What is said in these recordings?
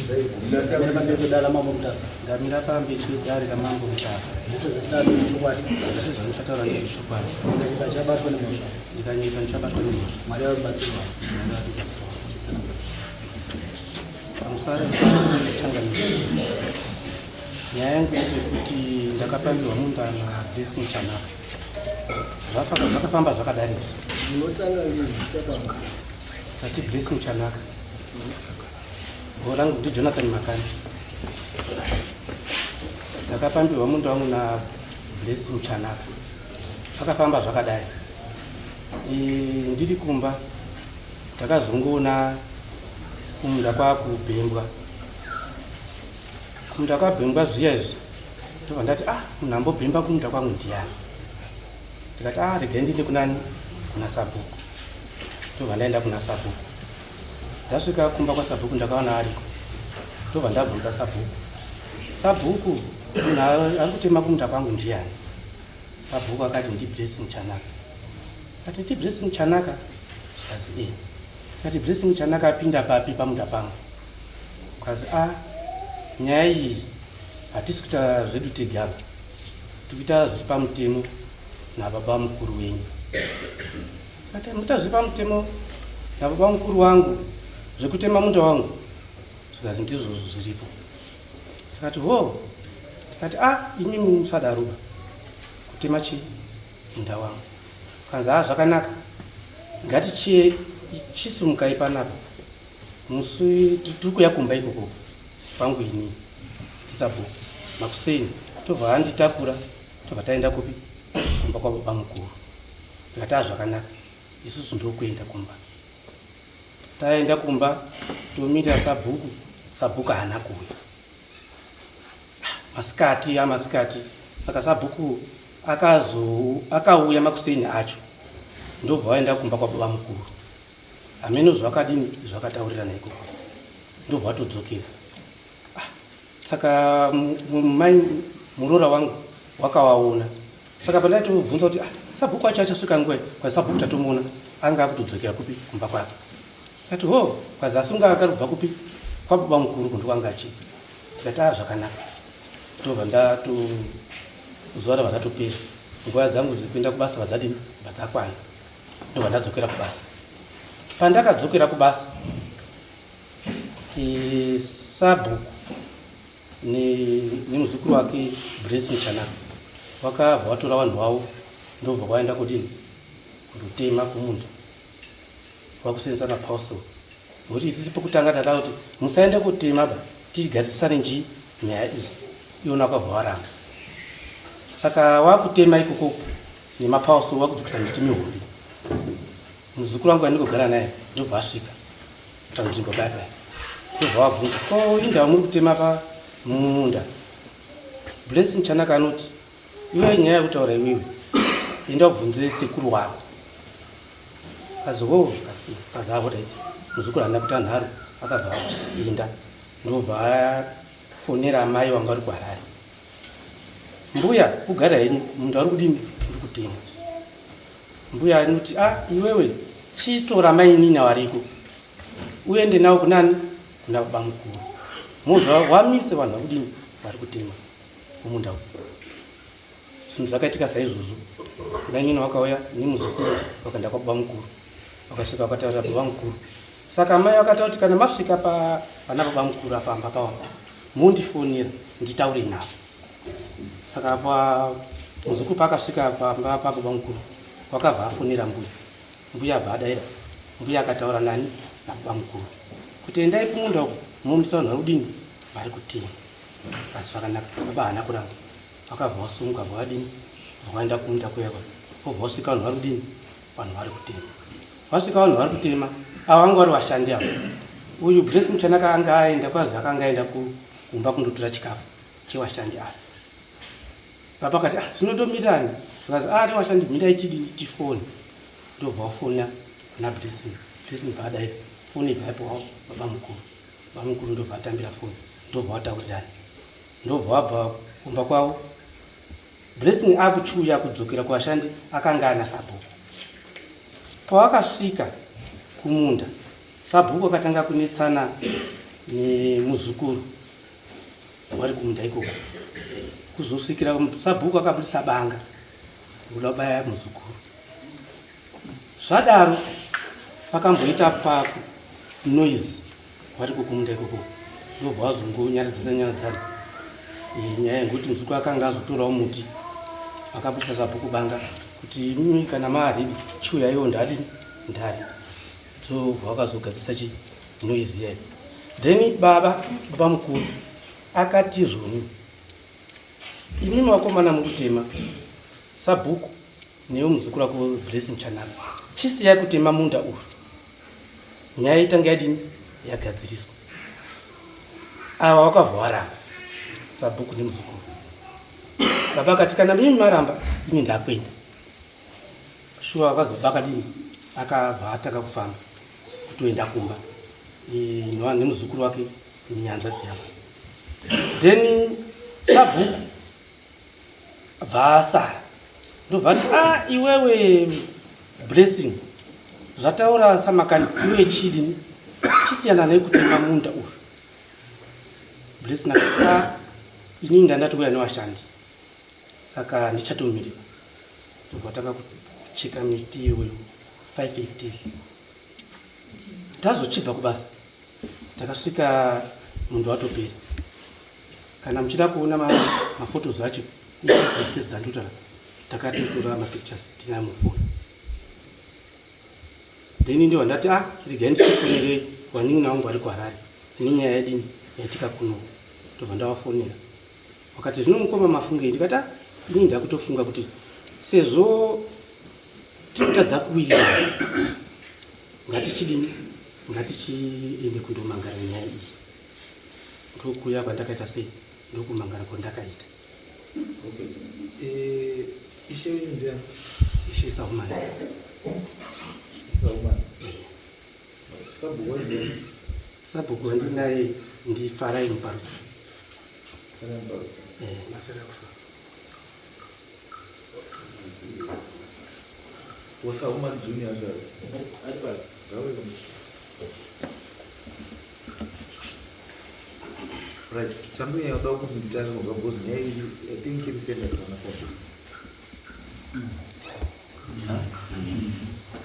Ndamira mambo Mutasa. Ndamira pamberi pedare ramambo Mutasa. Zvese zvachitaura ndezvechokwadi. Zvese zvandichataura ndezvechokwadi. Ndichabatwa nemhosva. Ndikanyepa ndichabatwa nemhosva. Mwari vakubatsirwa. Pamusara changamire. Nyaya yangu ndeyekuti ndakapambirwa munda naBlessing Chanaka. Zvakafamba zvakadai izvi. Munotanga nezita baba. Tati Blessing Chanaka. Gore rangu ndiJonathan Makani. Ndakapambirwa munda wangu naBlessing Chanaka. Zvakafamba zvakadai. Ndiri kumba ndakazongoona kumunda kwakubhembwa. Kumunda kwabhembwa zviya izvi ndobva ndati ah munhu ambobhemba kumunda kwangu ndiyani. Ndikati ah regai ndiende kunani kuna sabhuku. Ndobva ndaenda kuna sabhuku. Ndasvika kumba kwasabhuku ndakaona ariko. Ndobva ndabvunza sabhuku. Sabhuku munhu ari kutema kumunda kwangu ndiyani? Sabhuku akati ndiBlessing Chanaka. Ati ndiBlessing Chanaka? Zvikanzi eh. Ati Blessing Chanaka apinda papi pamunda pangu? Kazi a nyaya iyi hatisi kuita zvedu tega apa. Tikuita zviri pamutemo nababa mukuru wenyu. Ati muita zviri pamutemo nababa mukuru wangu zvekutema munda wangu. Zvikanzi ndizvozvo zviripo. Tikati ho. Tikati a imi musadaroba. Kutema chii munda wangu. Kanzi a zvakanaka. Ngatichiye chisumukai panapa. Musi tiri kuya kumba ikoko kwangu ini tisabhuku makuseni tobva anditakura tobva taenda kupi kumba kwababa mukuru ndikati a zvakanaka isusu ndokuenda kumba taenda kumba tomirira sabhuku sabhuku haana kuuya masikati amasikati saka sabhuku akazo akauya makuseni acho ndobva vaenda kumba kwababa mukuru hameno zvakadini zvakataurirana ikoko ndobva vatodzokera ah, saka mai muroora wangu wakawaona saka pandaitobvunza kuti ah, sabhuku acho achasvika nguva kwa sabhuku tatomuona anga akutodzokera kupi kumba kwake kati ho kwazi asi unga akari kubva kupi kwababa mukuru kundo kwanga achii tikati a ah, zvakanaka tobva ndato zuva rabva ratopera nguva dzangu dzekuenda kubasa vadzadini vadzakwana ndobva ndadzokera kubasa pandakadzokera kubasa sabhuku nemuzukuru wake Blessing Chanaka wakabva watora vanhu wavo ndobva waenda kudini kundotema kumunda wakusenzesa maparcel nokuti isisi pokutanga tata kuti musaenda kutema ba tigadzirisane nji nyaya iyi iwona wakabva waramba saka wakutema ikoko nemaparcel wakudzikisa miti mihombe muzukuru wangu andikugara naye ndobva asvika panzvimbo paya paya ndobva wabvunza ko indawo muri kutema pa mumunda Blessing Chanaka anoti iwe nyaya yekutaura iwewe enda ubvunze sekuru wako azowo azavodaiti muzukuru haana kuita nharo akabva inda ndobva afonera amai vanga vari kuHarare mbuya kugara henyu munda uri kudini uri kutenga mbuya anoti a ah, iwewe chitora mainina wariko uende nawo kunani kuna baba mukuru muzva wamise vanhu vakudini vari kutema mumunda umu zvinhu zvakaitika saizvozvo mainini wakauya nemuzukuru vakaenda kwababa mukuru vakasvika vakataurira baba mukuru saka mai vakataura kuti kana masvika pana baba mukuru apa pamba pavo mundifonera nditaure navo saka pa muzukuru paakasvika pamba pababa mukuru wakabva afonera mbuya mbuya abva adaira mbuya akataura nani nababa mukuru kuti endai kumunda uko momisa vanhu vari kudini vari kutenga asi zvakanaka baba haana kuramba vakabva vasumuka bva vadini vaenda kumunda kuya kwa vobva vasvika vanhu vari kudini vanhu vari kutema vasvika vanhu vari kutema ava vanga vari vashandi ava uyu Blessing Chanaka anga aenda kwazi akanga aenda kumba kundotora chikafu chevashandi ava baba akati ah zvinotomirani zvikanzi ah tevashandi mirai tidini tifoni ndobva wafona kuna Blessing Blessing paadai foni ibva yapiwa baba mukuru baba mukuru ndobva atambira foni ndobva wataurirana ndobva wabva kumba kwavo Blessing akuchiuya kudzokera kuvashandi akanga ana sabhuku pawakasvika kumunda sabhuku akatanga kunetsana Nemuzukuru wari kumunda ikoko, kuzosvikira sabhuku akabudisa banga kuda kubaya muzukuru. Zvadaro pakamboita paku noise vari kukumunda ikoko, ndobva wazongonyaradzana nyaradzana nyaya yekuti muzukuru akanga azotorawo muti, akabudisa sabhuku banga kuti imi kana maaridi chiuyaiwo ndadini ndari. So vakazogadzisa chi noise iyayo. Then baba mukuru akati zvoni, imimi vakomana mukutema, sabhuku newe muzukuru wako Blessing Chanaka, chisiyai kutema munda uyu, nyaya itange yadini yagadziriswa. Ava wakabva waramba, sabhuku nemuzukuru. Baba akati, kana mimi maramba, ini ndakuenda. Shuwa akazobva akadini, akabva atanga kufamba kutoenda kumba nemuzukuru wake nehanzvadzi yako. Then sabhuku bvaasara, ndobva ati, a iwewe Blessing, zvataura Samakani, iwe chidini, chisiyana nekutema munda uyu. Blessing akati, a inini ndandati kuya nevashandi, saka ndichatomirira. Ndobva tanga kucheka miti iyoyo 5 hectares. Tazochibva kubasa, takasvika mundu watopera. Kana muchida kuona maphotos acho, hectares dzandotaura, takatotora mapictures, tinayo mufoni. Then ndiwa ndati, ah, regai ndichifonere vanin'ina vangu vari kuHarare nenyaya yadini yaitika kuno. Ndobva ndavafonera, wakati, zvino mukoma mafungei? Ndikati, ah, ini ndakutofunga kuti sezvo tiri kutadza kuwirirana, ngatichidini, ngatichiende kundomangara nyaya iyi. Ndokuya kwandakaita sei, ndokumangara kwandakaita. Okay. Ishe wenyu ndiani? Ishe Sahumani. Sahumani. Sabhuku wacho ndiani? Sabhuku wandinaye ndiFarai Muparutsa. Farai Muparutsa. Eh. Masere kufa. WaSahumani Junior zvaro. Ari pari. Ngauye. Right. Chandonyanya kuda kuti nditange kubva, because nyaya iyi I think iri centered pana sabhuku. Huh?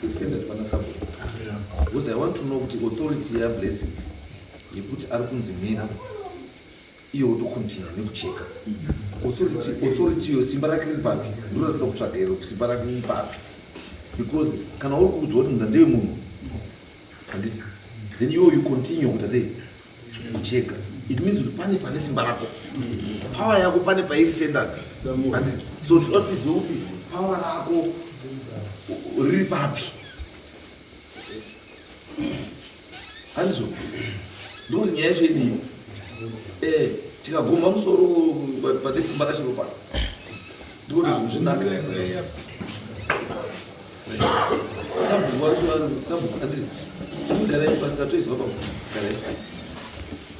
Iri centered pana sabhuku. Because I want to know kuti authority yaBlessing yekuti ari kunzi mira, iye wotocontinue nekucheka, authority iyo, simba rake riri papi? Ndiro ratinoda kutsvaga iro, simba rake riri papi? Because kana uri kuudzwa kuti munda ndewe munhu, handiti, then iwo you continue kuita sei, kucheka, it means kuti pane simba rako, power yako pane pairi centered, handiti? So tinoda tizive kuti power rako riri papi, handizvo? Ndokuti nyaya yacho idii. Tikagomba musoro pane simba racho ropa, ndikuti zvinhu zvinaka. Sabhuku wacho, sabhuku, handiti? Garai pasi, tatoizwa pa, garai.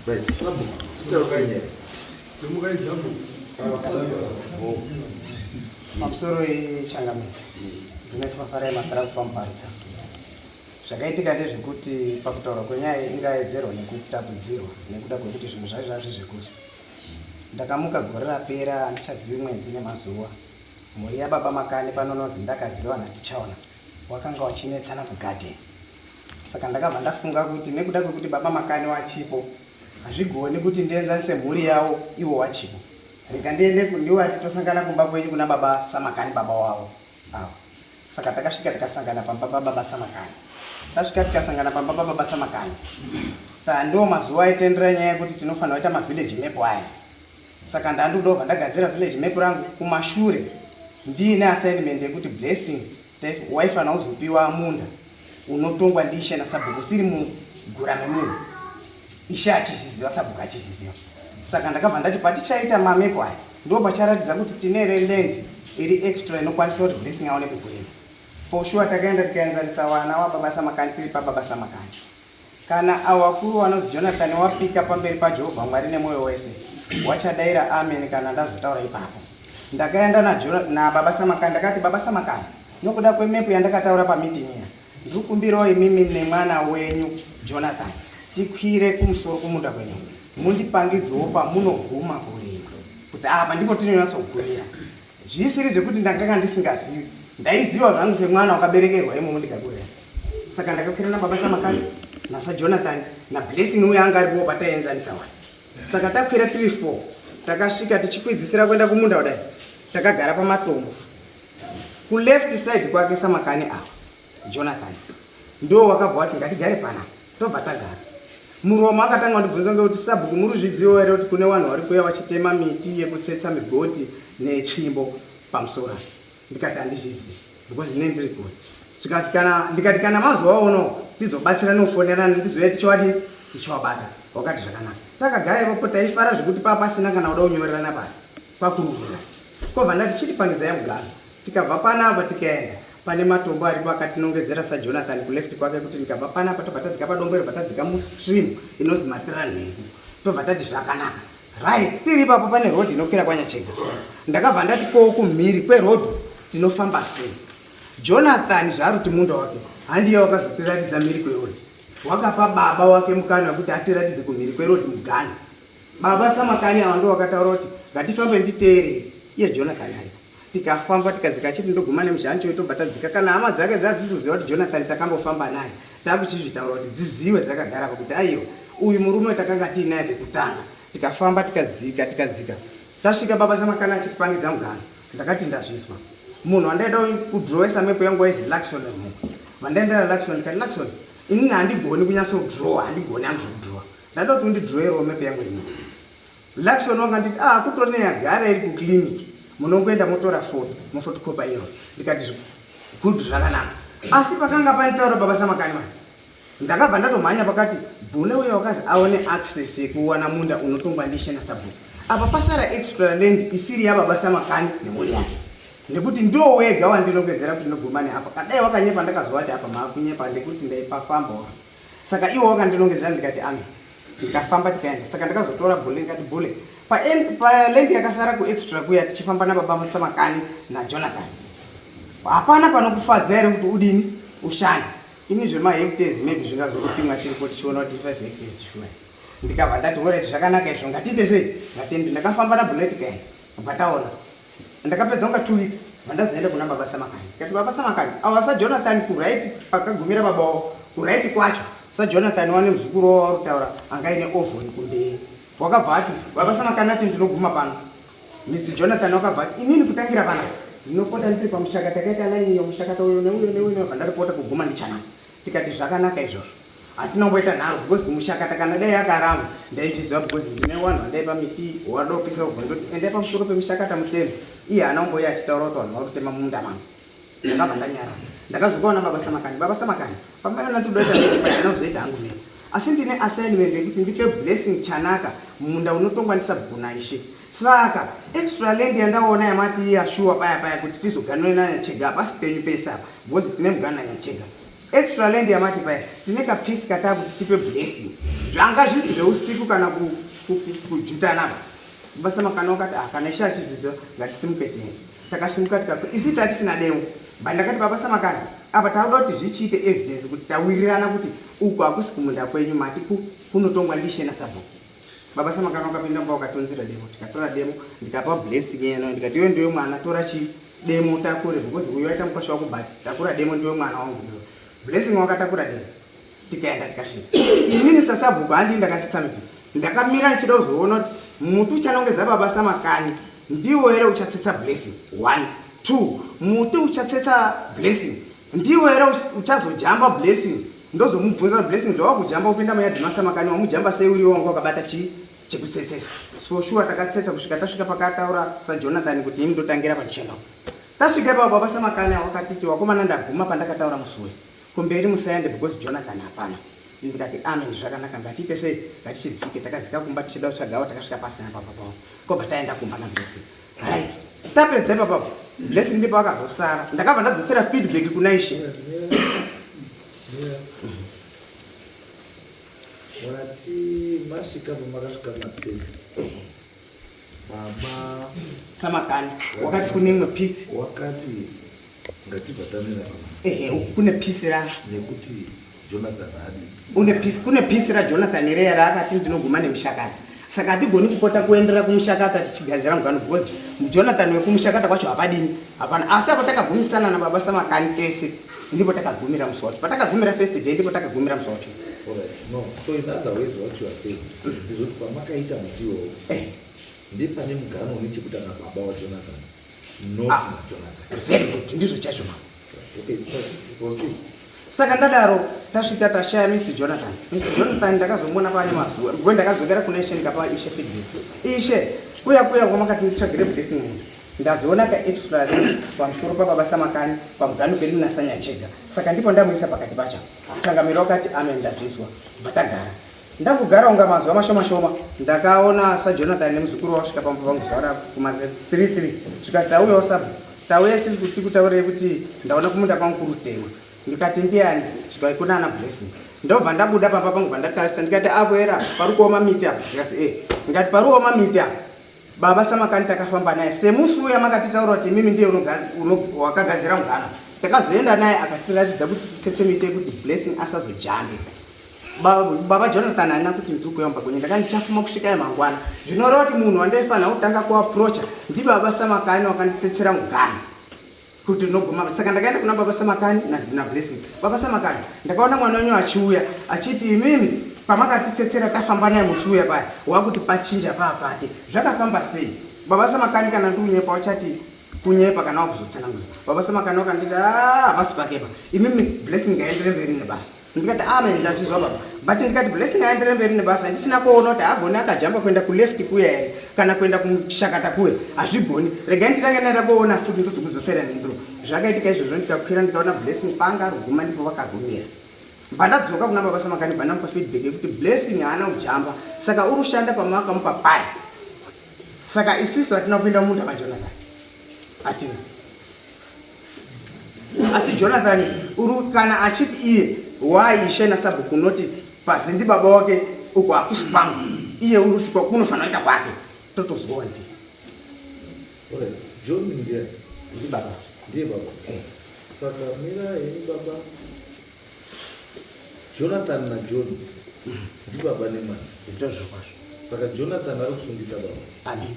Right, sabhuku, titaurai nyaya. Simukai, sabhuku. Sabhuku. Pamusoro yechangamiro, ndinoitwa Farai Masara kufa Muparutsa. Zvakaitika ndezvekuti pakutaurwa kwenyaya ingaedzerwa nekutapudzirwa nekuda kwekuti zvinhu zvacho zvazvi zvekuti ndakamuka gore rapera, handichazivi mwedzi nemazuva, mhuri yababa Makani panonozi ndakaziva naTichaona wakanga wachinetsana kugadheni. Saka ndakabva ndafunga kuti nekuda kwekuti baba Makani wachipo, hazvigoni kuti ndienzanise mhuri yavo ivo wachipo. Rega ndiende ndiwati tosangana kumba kwenyu kuna baba Samakani, baba wavo avo. Saka takasvika tikasangana pamba pababa Samakani. Tasvika tikasangana pamba pababa Samakani, ndo mazuva aitendera nyaya yekuti tinofanira kuita mavillage map aya. Saka ndandudobva ndagadzira village map rangu kumashure, ndiine assignment yekuti Blessing waifanira kuzopiwa munda unotongwa ndiishe nasabhuku, usiri mugura memunhu, ishe achizviziva, sabhuku achizviziva. Saka ndakabva ndati patichaita mamap aya, ndo pacharatidza kuti tine land iri extra inokwanisa kuti Blessing aone pekuenda. For sure takaenda tikaenzanisa wana wababa Samakani tiri pababa Samakani. Kana avo vakuru vanozi Jonathan wapika pamberi paJehovha Mwari nemwoyo wese, wachadaira amen kana ndazotaura ipapo. Ndakaenda nababa Samakani, ndakati, baba Samakani, nokuda kwemap yandakataura pameeting iya, ndiri kukumbirawo imimi nemwana wenyu Jonathan. Tikwire kumusoro kumunda kwenyu, mundipangidzewo pamunoguma kurima, kuti apa ndipo tinonyatsogumira. Zvisiri zvekuti ndanganga ndisingazivi, ndaiziva zvangu semwana wakaberekerwa imomo ndikakurira. Saka ndakakwira nababa Samakani nasaJonathan naBlessing uyo anga aripowo pataienzanisa wani. Saka takwira tiri 4, takasvika tichikwidzisira kuenda kumunda kudai, takagara pamatombo. Kuleft side kwake Samakani ava, Jonathan ndo wakabva wati ngatigare panapa, tobva tagara. Muromo akatanga kundibvunza ngekuti sabhuku muri zvizivo here kuti kune vanhu vari kuuya vachitema miti yekutsetsa migoti netsvimbo pamusoro apa. Ndikati handizvizivi because ndine ndiri kure. Zvikanzi kana ndikati kana mazovaonawo tizobatsira nokufonerana ndizouya tichiwadi tichiwabata. Wakati zvakanaka. Takagara ipapo taifara zvekuti paa pasina kana kuda kunyorerana pasi pakururira. Kobva ndati chitipangidzai mugano. Tikabva panapa tikaenda pane matombo aripo akatinongedzera saJonathan kuleft kwake kuti ndikabva panapa tobva tadzika padombo iro tadzika mustream inonzi Matiranhengu, tobva tati zvakanaka. Right, tiri ipapo pane road inokwira kwaNyachega. Ndakabva ndati ko kumhiri kweroad tinofamba sei? Jonathan zvaari kuti munda wake handiye wakazotiratidza mhiri kweroad, wakapa baba wake mukana wekuti atiratidze kumhiri kweroad mugana. Baba Samakani ava ndo wakataura kuti ngatifambe nditeerere iye Jonathan aripo. Tikafamba tikadzika achiti ndoguma nemuzhancho tobva tadzika. Kana hama dzake dzadzizoziva kuti Jonathan takambofamba naye, takuchizvitaura kuti dziziwe dzakagara apa kuti aiwa uyu murume takanga tiinaye pekutanga. Tikafamba tikadzika tikadzika, tasvika baba Samakani achitipangidza mugano. Ndakati ndazvizwa. Munhu wandaida kudrowesa mepo yangu waizi Luckson Mhuka. Vandaendera Luckson ndikati Luckson, inini handigoni kunyatsodrowa, handigoni hangu zvekudrowa. Ndada kuti undidrowerewo mepo yangu inini. Luckson wakanditi ah kutori neyagara iri kuclinic, munongoenda motora foto mofotokopa iyoyo. Ndikati good, zvakanaka. Asi pakanga panitaura baba Samakani mani, ndakabva ndatomhanya pakati bhule uyo wakazi aone access yekuwana munda unotongwa ndishe nasabhuku. Apa pasara extra land isiri yababa Samakani nemhuri yake, nekuti ndo wega wandinongedzera kuti ndinoguma neapa. Kadai wakanyepa ndakazovati apa maakunyepa ndekuti ndaipafamba. Saka iwo wakandinongedzera ndikati amen. Ndikafamba tikaenda. Saka ndakazotora bhule ndikati bhule pa land yakasara kuextra kuya tichifamba nababa Samakani naJonathan, hapana panokufadza here kuti udini ushande? Ini zvemahectares maybe zvingazokupimwa tiripo tichiona kuti 5 hectares sure. Ndikabva ndati alright, zvakanaka izvo, ngatiite sei, ngatende. Ndakafamba nabhule tikaenda, bva taona. Ndakapedza kunga 2 weeks, vandazoenda kuna baba Samakani. Ndikati baba Samakani awa saJonathan kuright pakagumira baba wavo kuright kwacho saJonathan wane muzukuru wavo wauri kutaura anga aine oven kumberi. Wakabva ati baba Samakani ati ndinoguma pano. Mr Jonathan wakabva ati inini kutangira panapa ndinopota ndiri pamushaka, takaita line iyo mushakata uyo neuyo neuyo neuyo, ndaripota kuguma ndichanaka. Tikati zvakanaka izvozvo, hatinongoita nharo because kumushakata kana dai akaramba ndaizviziva because ndine vanhu vandaipa miti wadopisa ubva ndoti endai pamusoro pemushakata muteme. Iye haana kumbouya achitaura kuti vanhu varikutema mumunda mangu. Ndakabva ndanyara. Ndakazokaona baba Samakani. Baba Samakani pamwana todoita mhepo anozoita hangu mhepo, asi ndine assignment yekuti ndipe Blessing Chanaka munda unotongwa ndisabhuku naishe. Saka extra land yandaona yamati iya shuwa paya paya kuti tizoganure naNyachega hapasi penyu pese apa because tine mugana naNyachega. Extra land yamati paya tine kapisi kataa kuti tipe Blessing, zvanga zvisi zveusiku kana kujutana. Baba Samakani wakati ah, kana ishe achiziziva ngatisimuke tiende. Takasimuka tikakwe isi tatisina demo, but ndakati baba Samakani apa takuda kuti zvichiite evidence kuti tawirirana kuti uku hakusi kumunda kwenyu, mati kunotongwa ndishe nasabhuku. Baba Samakani wakapinda mumba wakatonzera demo, tikatora demo ndikapa Blessing yena, ndikati iwe ndiwe mwana, tora chi demo takure because uyu waita mukwasha wako, but takura demo, ndiwe mwana wangu iwe. Blessing wakatakura demo, tikaenda tikasvika. Inini sasabhuku handii ndakasisa miti, ndakamira ndichida kuzoona kuti muti uchanongedza baba Samakani ndiwo here uchatsetsa Blessing. 1 2 muti uchatsetsa Blessing ndiwo here uchazojamba Blessing? Ndozomubvunza Blessing zvawakujamba kupinda muyadhi maSamakani, wamujamba sei uriwo wanga wakabata chii chekutsetsesa? So shuwa takatsetsa kusvika tasvika pakataura saJonathan kuti ini ndotangira pandichienda. Tasvika ipapo baba Samakani wakatiti wakomana ndaguma pandakataura musi uyu, kumberi musaende because Jonathan hapana. Ndikati amen, zvakanaka, ngatiite sei, ngatichidzike. Takadzika kumba tichida kutsvagawo, takasvika pasina papapawo, kobva taenda kumba naBlessing. Right, tapedza ipapapo Blessing ndipo akazosara. Ndakabva ndadzosera feedback kuna ishe. Wati masvika pamakasvika matsetse baba Samakani wakati kune imwe piece. Wakati ngatibva tamira pano. Ehe, uku kune piece ra nekuti Jonathan haadi. Une peace, kune peace raJonathan reya raakati ndinoguma nemushakata. Saka hatigoni kupota kuendera kumushakata tichigadzira mugano because Jonathan wekumushakata kwacho hapadini hapana. Asi apo takagumisana nababa Samakani tese ndipo takagumira musi wacho. Patakagumira first day ndipo takagumira musi wacho. Alright, no. So in other words what you are saying is kuti pamakaita musi iwowo Eh. ndepane mugano une chekuita nababa waJonathan not Ah. naJonathan. Very good, ndizvo chaizvo mama. Okay, proceed. Saka ndadaro tasvika tashaya Mr Jonathan. Mr Jonathan ndakazomuona pane mazuva. Ngo ndakazokera kuna Ishe ndikapa Ishe feedback. Ishe, kuya kuya kwamakati nditsvagire blessing munhu. Ndazoona ka extra ring pamusoro pababa Samakani pamugano pedu naSanyachega. Saka ndipo ndamuisa pakati pacho. Changamire wakati amen ndazvizwa. Bva tagara. Ndangogara unga mazuva mashoma shoma ndakaona saJonathan nemuzukuru wasvika pamba pangu zuva ra kuma 33 zvikati tauyawo sabhuku tauya sisi kuti tikutaurei kuti ndaona kumunda kwangu kuri kutemwa ndikati ndiani zvikai kuna ana Blessing ndobva ndabuda pamba pangu bvandatarisa ndikati apo era pari kuoma miti apo ndikasi e ndikati pari kuoma miti apo baba Samakani takafamba naye semusi uya makatitaura kuti imimi ndiye wakagadzira mugano takazoenda naye akatiratidza kuti titsetse miti yekuti Blessing asazojambe Baba Jonathan haana kuti ndiri kuyamba kwenyu ndakati ndichafuma kusvika mangwana zvinoreva kuti munhu wandaifanira kutanga kuaprocha ndibaba Samakani wakanditsetsera mugano kuti ndinoguma saka ndakaenda kuna baba Samakani naBlessing baba Samakani ndakaona mwana wenyu achiuya achiti imimi pamakatitsetsera tafamba naye musi uya paya wakuti pachinja paa pake zvakafamba sei baba Samakani kana ndiri kunyepa uchati kunyepa kana wakuzotsananguza baba Samakani wakanditi havasi pakepa imimi Blessing ngaendere mberi nebasa ndikati amen ndazvizwa baba but ndikati Blessing aendere mberi nebasa ndisina kuona kuti haagoni akajamba kuenda kuleft kuya here kana kuenda kumushakata kuya hazvigoni regai nditange ndaenda kuona futi ndozokuzosera mhinduro zvakaitika izvozvo ndikakwira ndikaona Blessing panga aruguma ndipo vakagumira bva ndadzoka kuna baba Samakani bva ndamupa feedback yekuti Blessing haana kujamba saka uri kushanda pamakamupa paya saka isisu hatina kupinda mumunda maJonathan hatina asi Jonathan uri kana achiti iye why ishe nasabhuku unoti pasi ndi baba wake uko hakusi kwangu iye uri kuti kunofanira kuita kwake totozwa ndi Alright, John ndiye ndi baba ndiye baba. Eh. Saka mira yenyu baba Jonathan naJohn ndibaba nemwana. Ndizvo kwazvo. Saka Jonathan ari kusungisa baba. Amen.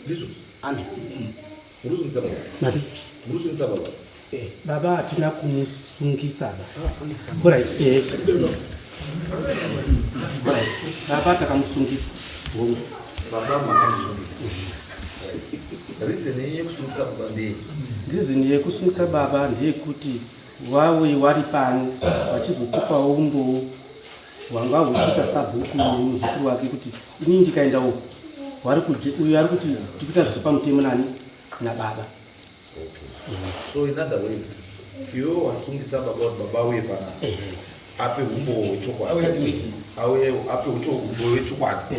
Ndizvo? Amen. Muri kusungisa baba? Mati? Muri kusungisa baba? Eh, baba hatina kumusungisa ba. Alright, eh. Alright. Baba takamusungisa. Hongu. Baba makamusungisa. Reason yenyu yekusungisa baba ndei? Reason yekusungisa baba ndeyekuti wawe wari pano vachizotipawo umbowo hwanga huchiita sabhuku nemuzukuru wake kuti inini ndikaenda uku wari kuje uyu ari kuti tikuita zviri pamutemo nani nababa. Okay. So in other words, iwe wasungisa baba kuti baba auye pana ape umbowo hwechokwadi. Auye ape umbowo hwechokwadi.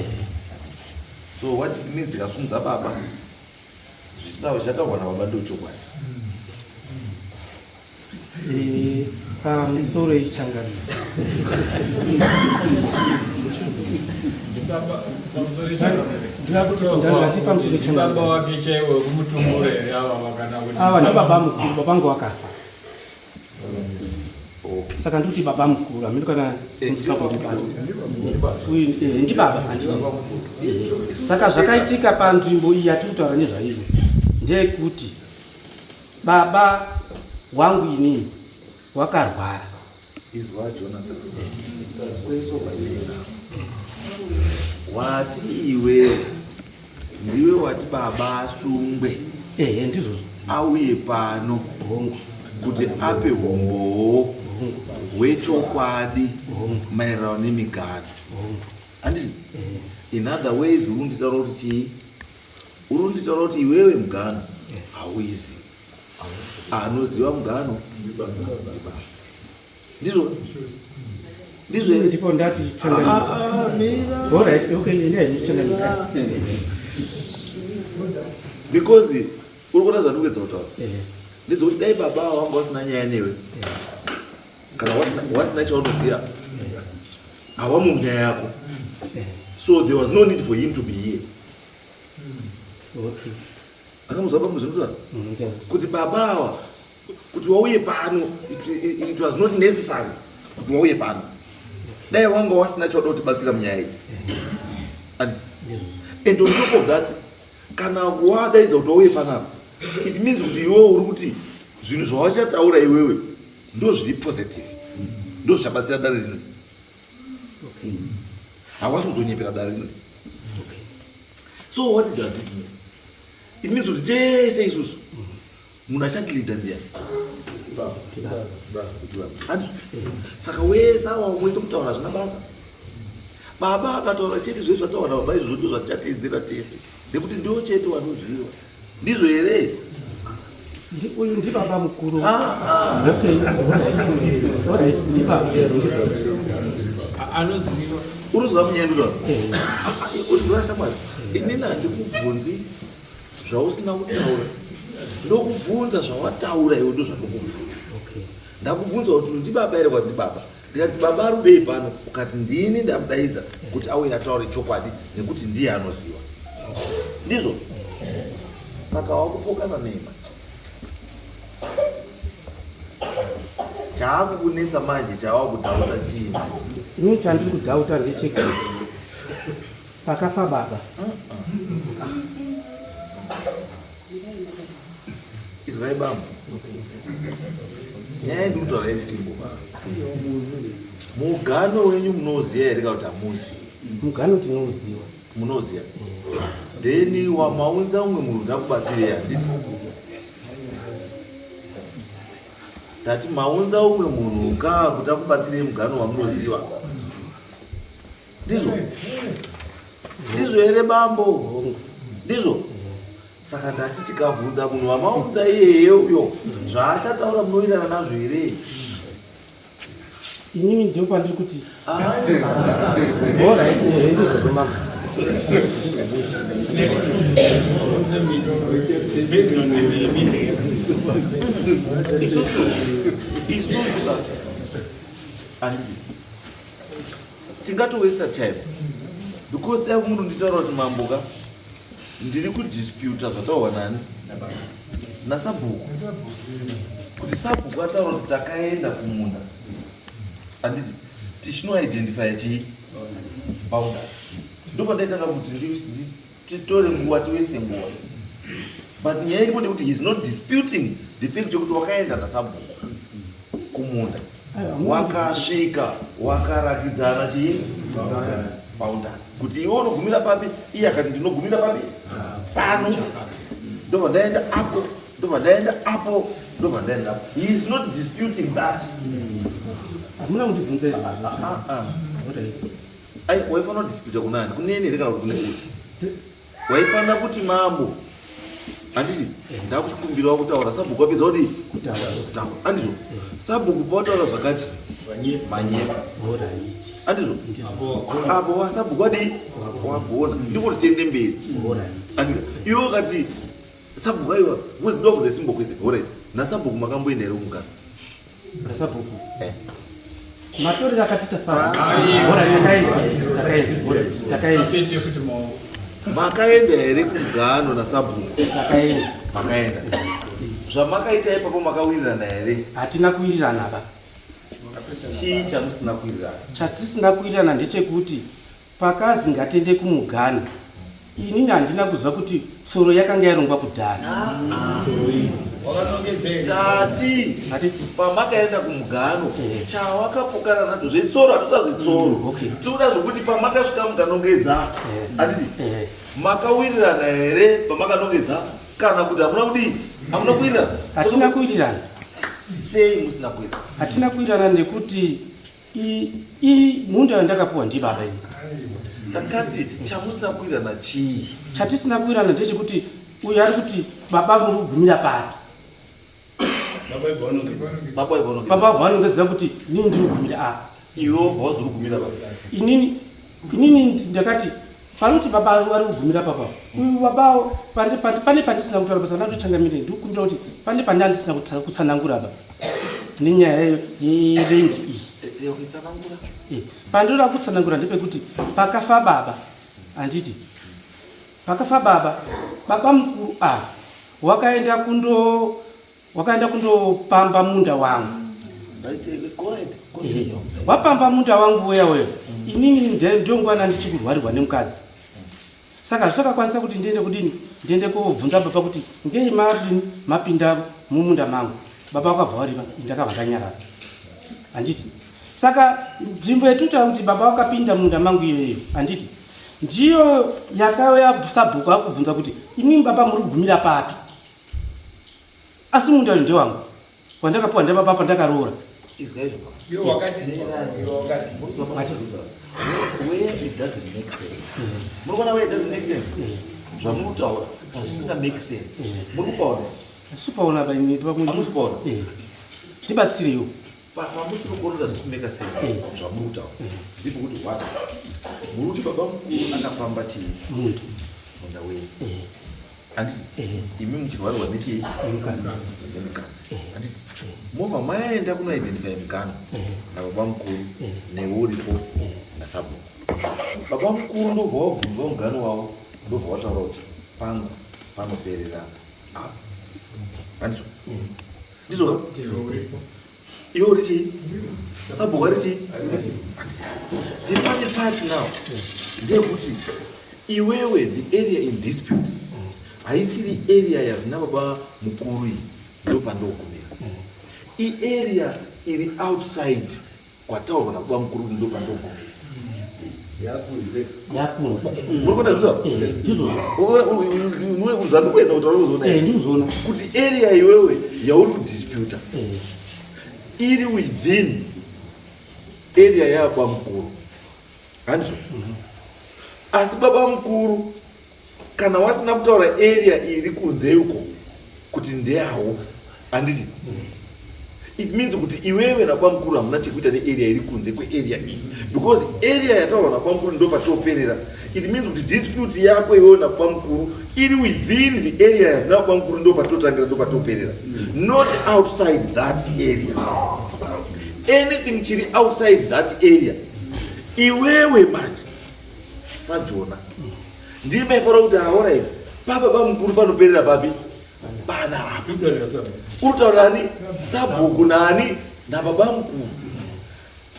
So what it means tikasungisa baba zvisina zvataurwa nababa ndochokwadi. Pamusoro yechangamire. Ndati pamusoro yechangamire. Baba wake chaiwo wekumutumbura here ava kana kuti Ava ndibaba mukuru, baba vangu wakafa. Saka ndikuti baba mukuru, hameno kana uyu ndibaba handiti. Saka zvakaitika panzvimbo iyi yatiri kutaura nezvayo ndeyekuti baba wangu inini wakarwara. Izwa Jonathan. Wati iwe ndiwe wati baba asungwe. Ehe, ndizvozvo. Auye pano Hongu. kuti ape umbowo hwechokwadi maererano nemigano. Hongu. Handiti? In other ways uri kunditaura kuti chii? Uri kunditaura kuti iwewe mugano hauizi. Anoziva mugano ndibaba. Ndizvo? Ndizvo here? Ndipo ndati changamire. Ah, mira. Alright, okay, ini changamire. Because uri kuona zvandikuedza kutaura. Ndezvekuti dai baba ava vanga vasina nyaya newe. Kana wasina chaunoziva. Hawamo munyaya yako. So there was no need for him to be here. Okay. Akamuzwa baba muzvinotaura? Kuti baba ava kuti wauye pano it was not necessary. Kuti wauye pano, dai wanga wasina chauda kutibatsira munyaya iyi, anditi? And on top of that, kana wadaidza kuti wauye panapa, it means kuti iwewe uri kuti zvinhu zvawachataura iwewe ndo zviri positive, ndo zvichabatsira dare rino. Hawasi kuzonyepera dare rino. So what does it mean? It means kuti tese isusu, munhu achatilida ndiani? Handizvo? Saka wese awa wese kutaura hazvina basa. Baba akataura chete, zvese zvataura baba izvozvo ndo zvatichatedzera tese, nekuti ndio chete wanoziva. Ndizvo here? Uyu ndibaba mukuru. Ah, ah. Alright, ndibaba. Anoziva. Uruziva munyendura, uruziva shamwari. Inini handikubvunzi zvausina kutaura, ndokubvunza zvawataura iwe, ndo zvandokubvunza. Ndakubvunza kuti ndibaba here? Kwati ndibaba. Ndikati baba arudei pano? Ukati ndini ndamudaidza kuti auye ataure chokwadi, nekuti ndiye anoziva. Ndizvo? Saka wakupokana nei manje? Chaakukunetsa manje, chawakudhauta chii manje? Ini chandiri kudhauta ndechekuti pakafa baba, Izwai bambo, nyaya yendikutaura isimbo. Mugano wenyu munoziva here kana kuti hamuzivi? Mugano tinouziva. Munoziva. Then wamaunza umwe munhu kuti akubatsirei, handiti? Tati maunza umwe munhu ka kuti akubatsirei mugano wamunoziva. Ndizvo? Ndizvo here, bambo? Ndizvo? Saka ndati tikabvunza munhu wamaunza iyeye uyo, zvaachataura munowirirana nazvo here? Inini ndio pandiri kuti alright, ndizvozvo mama. Isusu handiti tingatowasta time, because dai munhu nditaura kuti mambo ka, ndiri kudisputa zvataurwa nani, nasabhuku, kuti sabhuku ataura kuti takaenda kumunda, handiti, tichinoidentifya chii, boundary. Ndopandaitanga kuti titore nguva, tiwaste nguva. But nyaya iripo ndekuti he is not disputing the fact yekuti wakaenda nasabhuku kumunda, wakasvika, wakarakidzana chii, boundary, kuti iwe unogumira papi, iye akati ndinogumira papi, pano, ndobva ndaenda apo, ndobva ndaenda apo, ndobva ndaenda apo. He is not disputing that. Hamuna kundibvunza izvozvo. Ah, ah. Alright. Ai, waifanira kudisputa kunani? Kuneni here kana kuti kune kuti waifanira kuti mambo, handiti, ndakuchikumbirawo kutaura, sabhuku wapedza kudii? Kutaura. Kutaura, handizvo? Sabhuku pawataura zvakati manyepa. Alright. Handizvo? Apo wasabhuku wadii, wagona, ndiko kuti tiende mberi. Alright. Andika iwe ukati sabhuku aiwa, because ndobvunza simbo kwese. Alright, nasabhuku makamboenda here kumugano? Nasabhuku? Eh. Matorero akatita sabhuku. Alright, takaenda, takaenda. Alright, takaenda. Sapete futi maoko. Makaenda here kumugano nasabhuku? Takaenda. Makaenda. Zvamakaita ipapo makawirirana here? Hatina kuwirirana ba. Chii chamusina kuwirirana? Chatisina kuwirirana ndechekuti pakazi ngatende kumugano, inini handina kuziva kuti tsoro yakanga yarongwa kudhara. Tati Ati pamakaenda kumugano, Eh. chawakapokana nacho zvetsoro, hatitoda zvetsoro. Tinoda zvokuti pamakasvika mukanongedza, handiti, makawirirana here pamakanongedza, kana kuti hamuna kudii, hamuna kuwirirana? Hatina kuwirirana. Sei musina kuwirirana? Hatina kuwirirana nekuti munda yandakapiwa ndibaba ini. Takati chamusina kuwirirana chii? Chatisina kuwirirana ndechekuti uyu ari kuti baba muri kugumira pari. Baba ivanongedza. Baba vanongedza kuti inini ndiri kugumira apa. Iwe wobva wazori kugumira baba. Inini ndakati panoti baba vari kugumira papa, uyu baba pane pandisina kutaura basa ndatochangamire. Ndikukumbira kuti pane pandandisina kutsanangura ba nenyaya yerendi iyi. Kutsanangura. Pandinoda kutsanangura ndepekuti pakafa baba, handiti, pakafa baba, baba mukuru ava wakaenda kundopamba munda wangu. Wapamba munda wangu uya uyo, inini ndongwana ndichikurwarirwa nemukadzi, saka zvisakakwanisa kuti ndiende kudini, ndiende kobvunza baba kuti ngei madini mapinda mumunda mangu. Baba vakabva varima, ndakabva ndanyarara, handiti? Saka nzvimbo yetinotaura kuti baba vakapinda munda mangu iyoyo, handiti ndiyo yakauya sabhuku akubvunza kuti imimi baba muri kugumira papi? Asi munda uyu ndewangu wandakapiwa ndababa pandakaroora. Iwe wakati, iwe wakati. Where it doesn't make sense, muri kuona where it doesn't make sense, zvamuri kutaura zvisinga make sense, muri kupaona? Supaona. Hamusi kupaona? Ndibatsireiwo. Pamusiri kuona kuti hazvisi kumake sense zvamuri kutaura, ndepekuti what muri kuti baba mukuru akapamba chii? Munda. Munda wenyu, handiti? Imi muchirwarirwa nechii? Nemukadzi. Nemukadzi, handiti? Movha maenda kunoidentify mugano nababa mukuru, newe uripo nasabhuku. Baba mukuru ndobva wabvunzwa mugano wavo, ndobva wataura kuti pangu panoperera apa, handizvo? Ndizvo? Uripo. Iwe uri chii? Sabhuku ari chii? The funny part now ndeyekuti iwewe, the area in dispute haisiri area yazina baba mukuru iyi ndo pandogumira, iarea iri outside kwataurwa nababa mukuru kuti ndo pandogumira. Yakunze. Yakunze. Muri kuona zvizvo? Ndizvozvo. Zvandikuedza kutaura uzoona Ndizvona. kuti area iwewe yauri kudisputa iri within area yababa mukuru, handizvo? Asi baba mukuru kana wasina kutaura area iri kunze uko kuti ndeyawo, handiti? It means kuti iwewe nababa mukuru hamuna chekuita nearea iri kunze kwearea iyi, because area yataurwa nababa mukuru ndo patoperera. It means kuti dispute yako iwewe nababa mukuru iri within the area yazina baba mukuru, ndo patotangira, ndo patoperera, not outside that area. Anything chiri outside that area, iwewe manje sajona ndiye maifanira kuti, alright, pababa mukuru panoperera papi? Pana apa. Uri nani? Sabhuku nani? Nababa mukuru.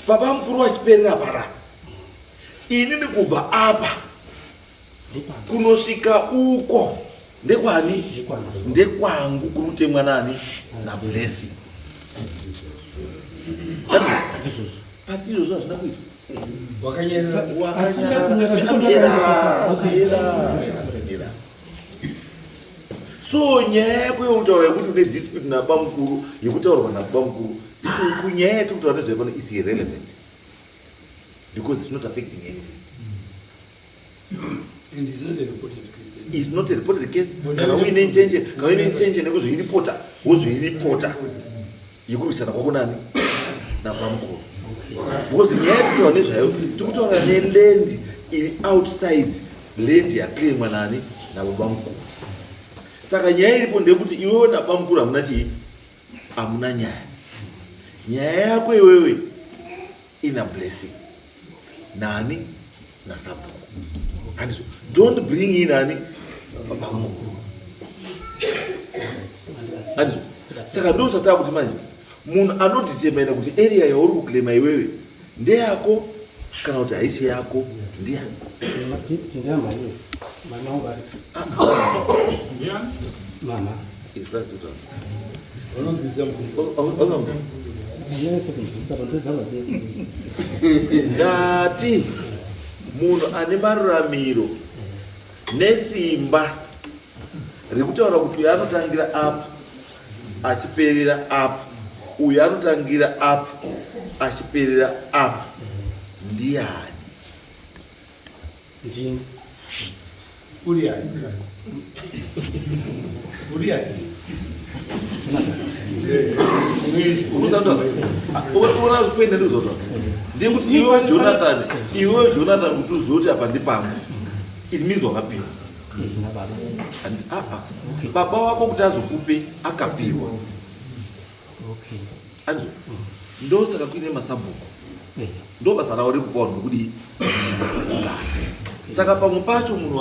Baba mukuru vachiperera panapa, inini kubva apa kunosvika uko ndekwani? Ndekwangu, kuri kutemwa nani? NaBlessing. But izvozvo hazvina kuitwa. Wakanyarara. Wakanyarara. So nyaya yako yekutaura yekuti une dispute nabamukuru, yekutaurwa nabamukuru, kunyaya yatiri kutaura nezvayo pano is irrelevant because it's not affecting anything. And it's not a reported case. Is not a reported case. Kana uine intention, kana uine intention yekuzoiripota, wozoiripota yekurwisana kwako nani? Nabamukuru, because nyaya yekutaura nezvayo tikutaura neland iri outside land yaclaimwa nani? Nababa mukuru. Saka nyaya iripo ndeyekuti iwewe nabamukuru hamuna chii? Hamuna nyaya. Nyaya yako iwewe ina Blessing nani? Nasabhuku, handizvo? Don't bring in ani? Babamukuru, handizvo? Saka ndosvataa kuti manje munhu anodetermina kuti area yauri kuclaima iwewe ndeyako kana kuti haisi yako ndiyani? Ndinamaiwe, mama wangu ari. Ndiani? Mama. Is that it? Vanonzwisisa mubvunzo. Anyanyase kunzwisisa pandodzanga dzese. Ndati munhu ane maruramiro nesimba rekutaura kuti uyu anotangira apa achiperera apa, uyu anotangira apa achiperera apa, ndiani? Ndini. Uri ani? Uri ani? Ona zvikuenda ndizvozvo, ndekuti iwewe Jonathan, iwewe Jonathan, kuti uzive kuti apa ndipangu, it means wakapiwa. Nababa. Aa, baba wako kuti azokupe akapiwa. Andizvo? Ndosaka kuine masabhuku. Ndo basa ravo rekupa vanhu kudii? Kugara. Saka pamwe pacho munhu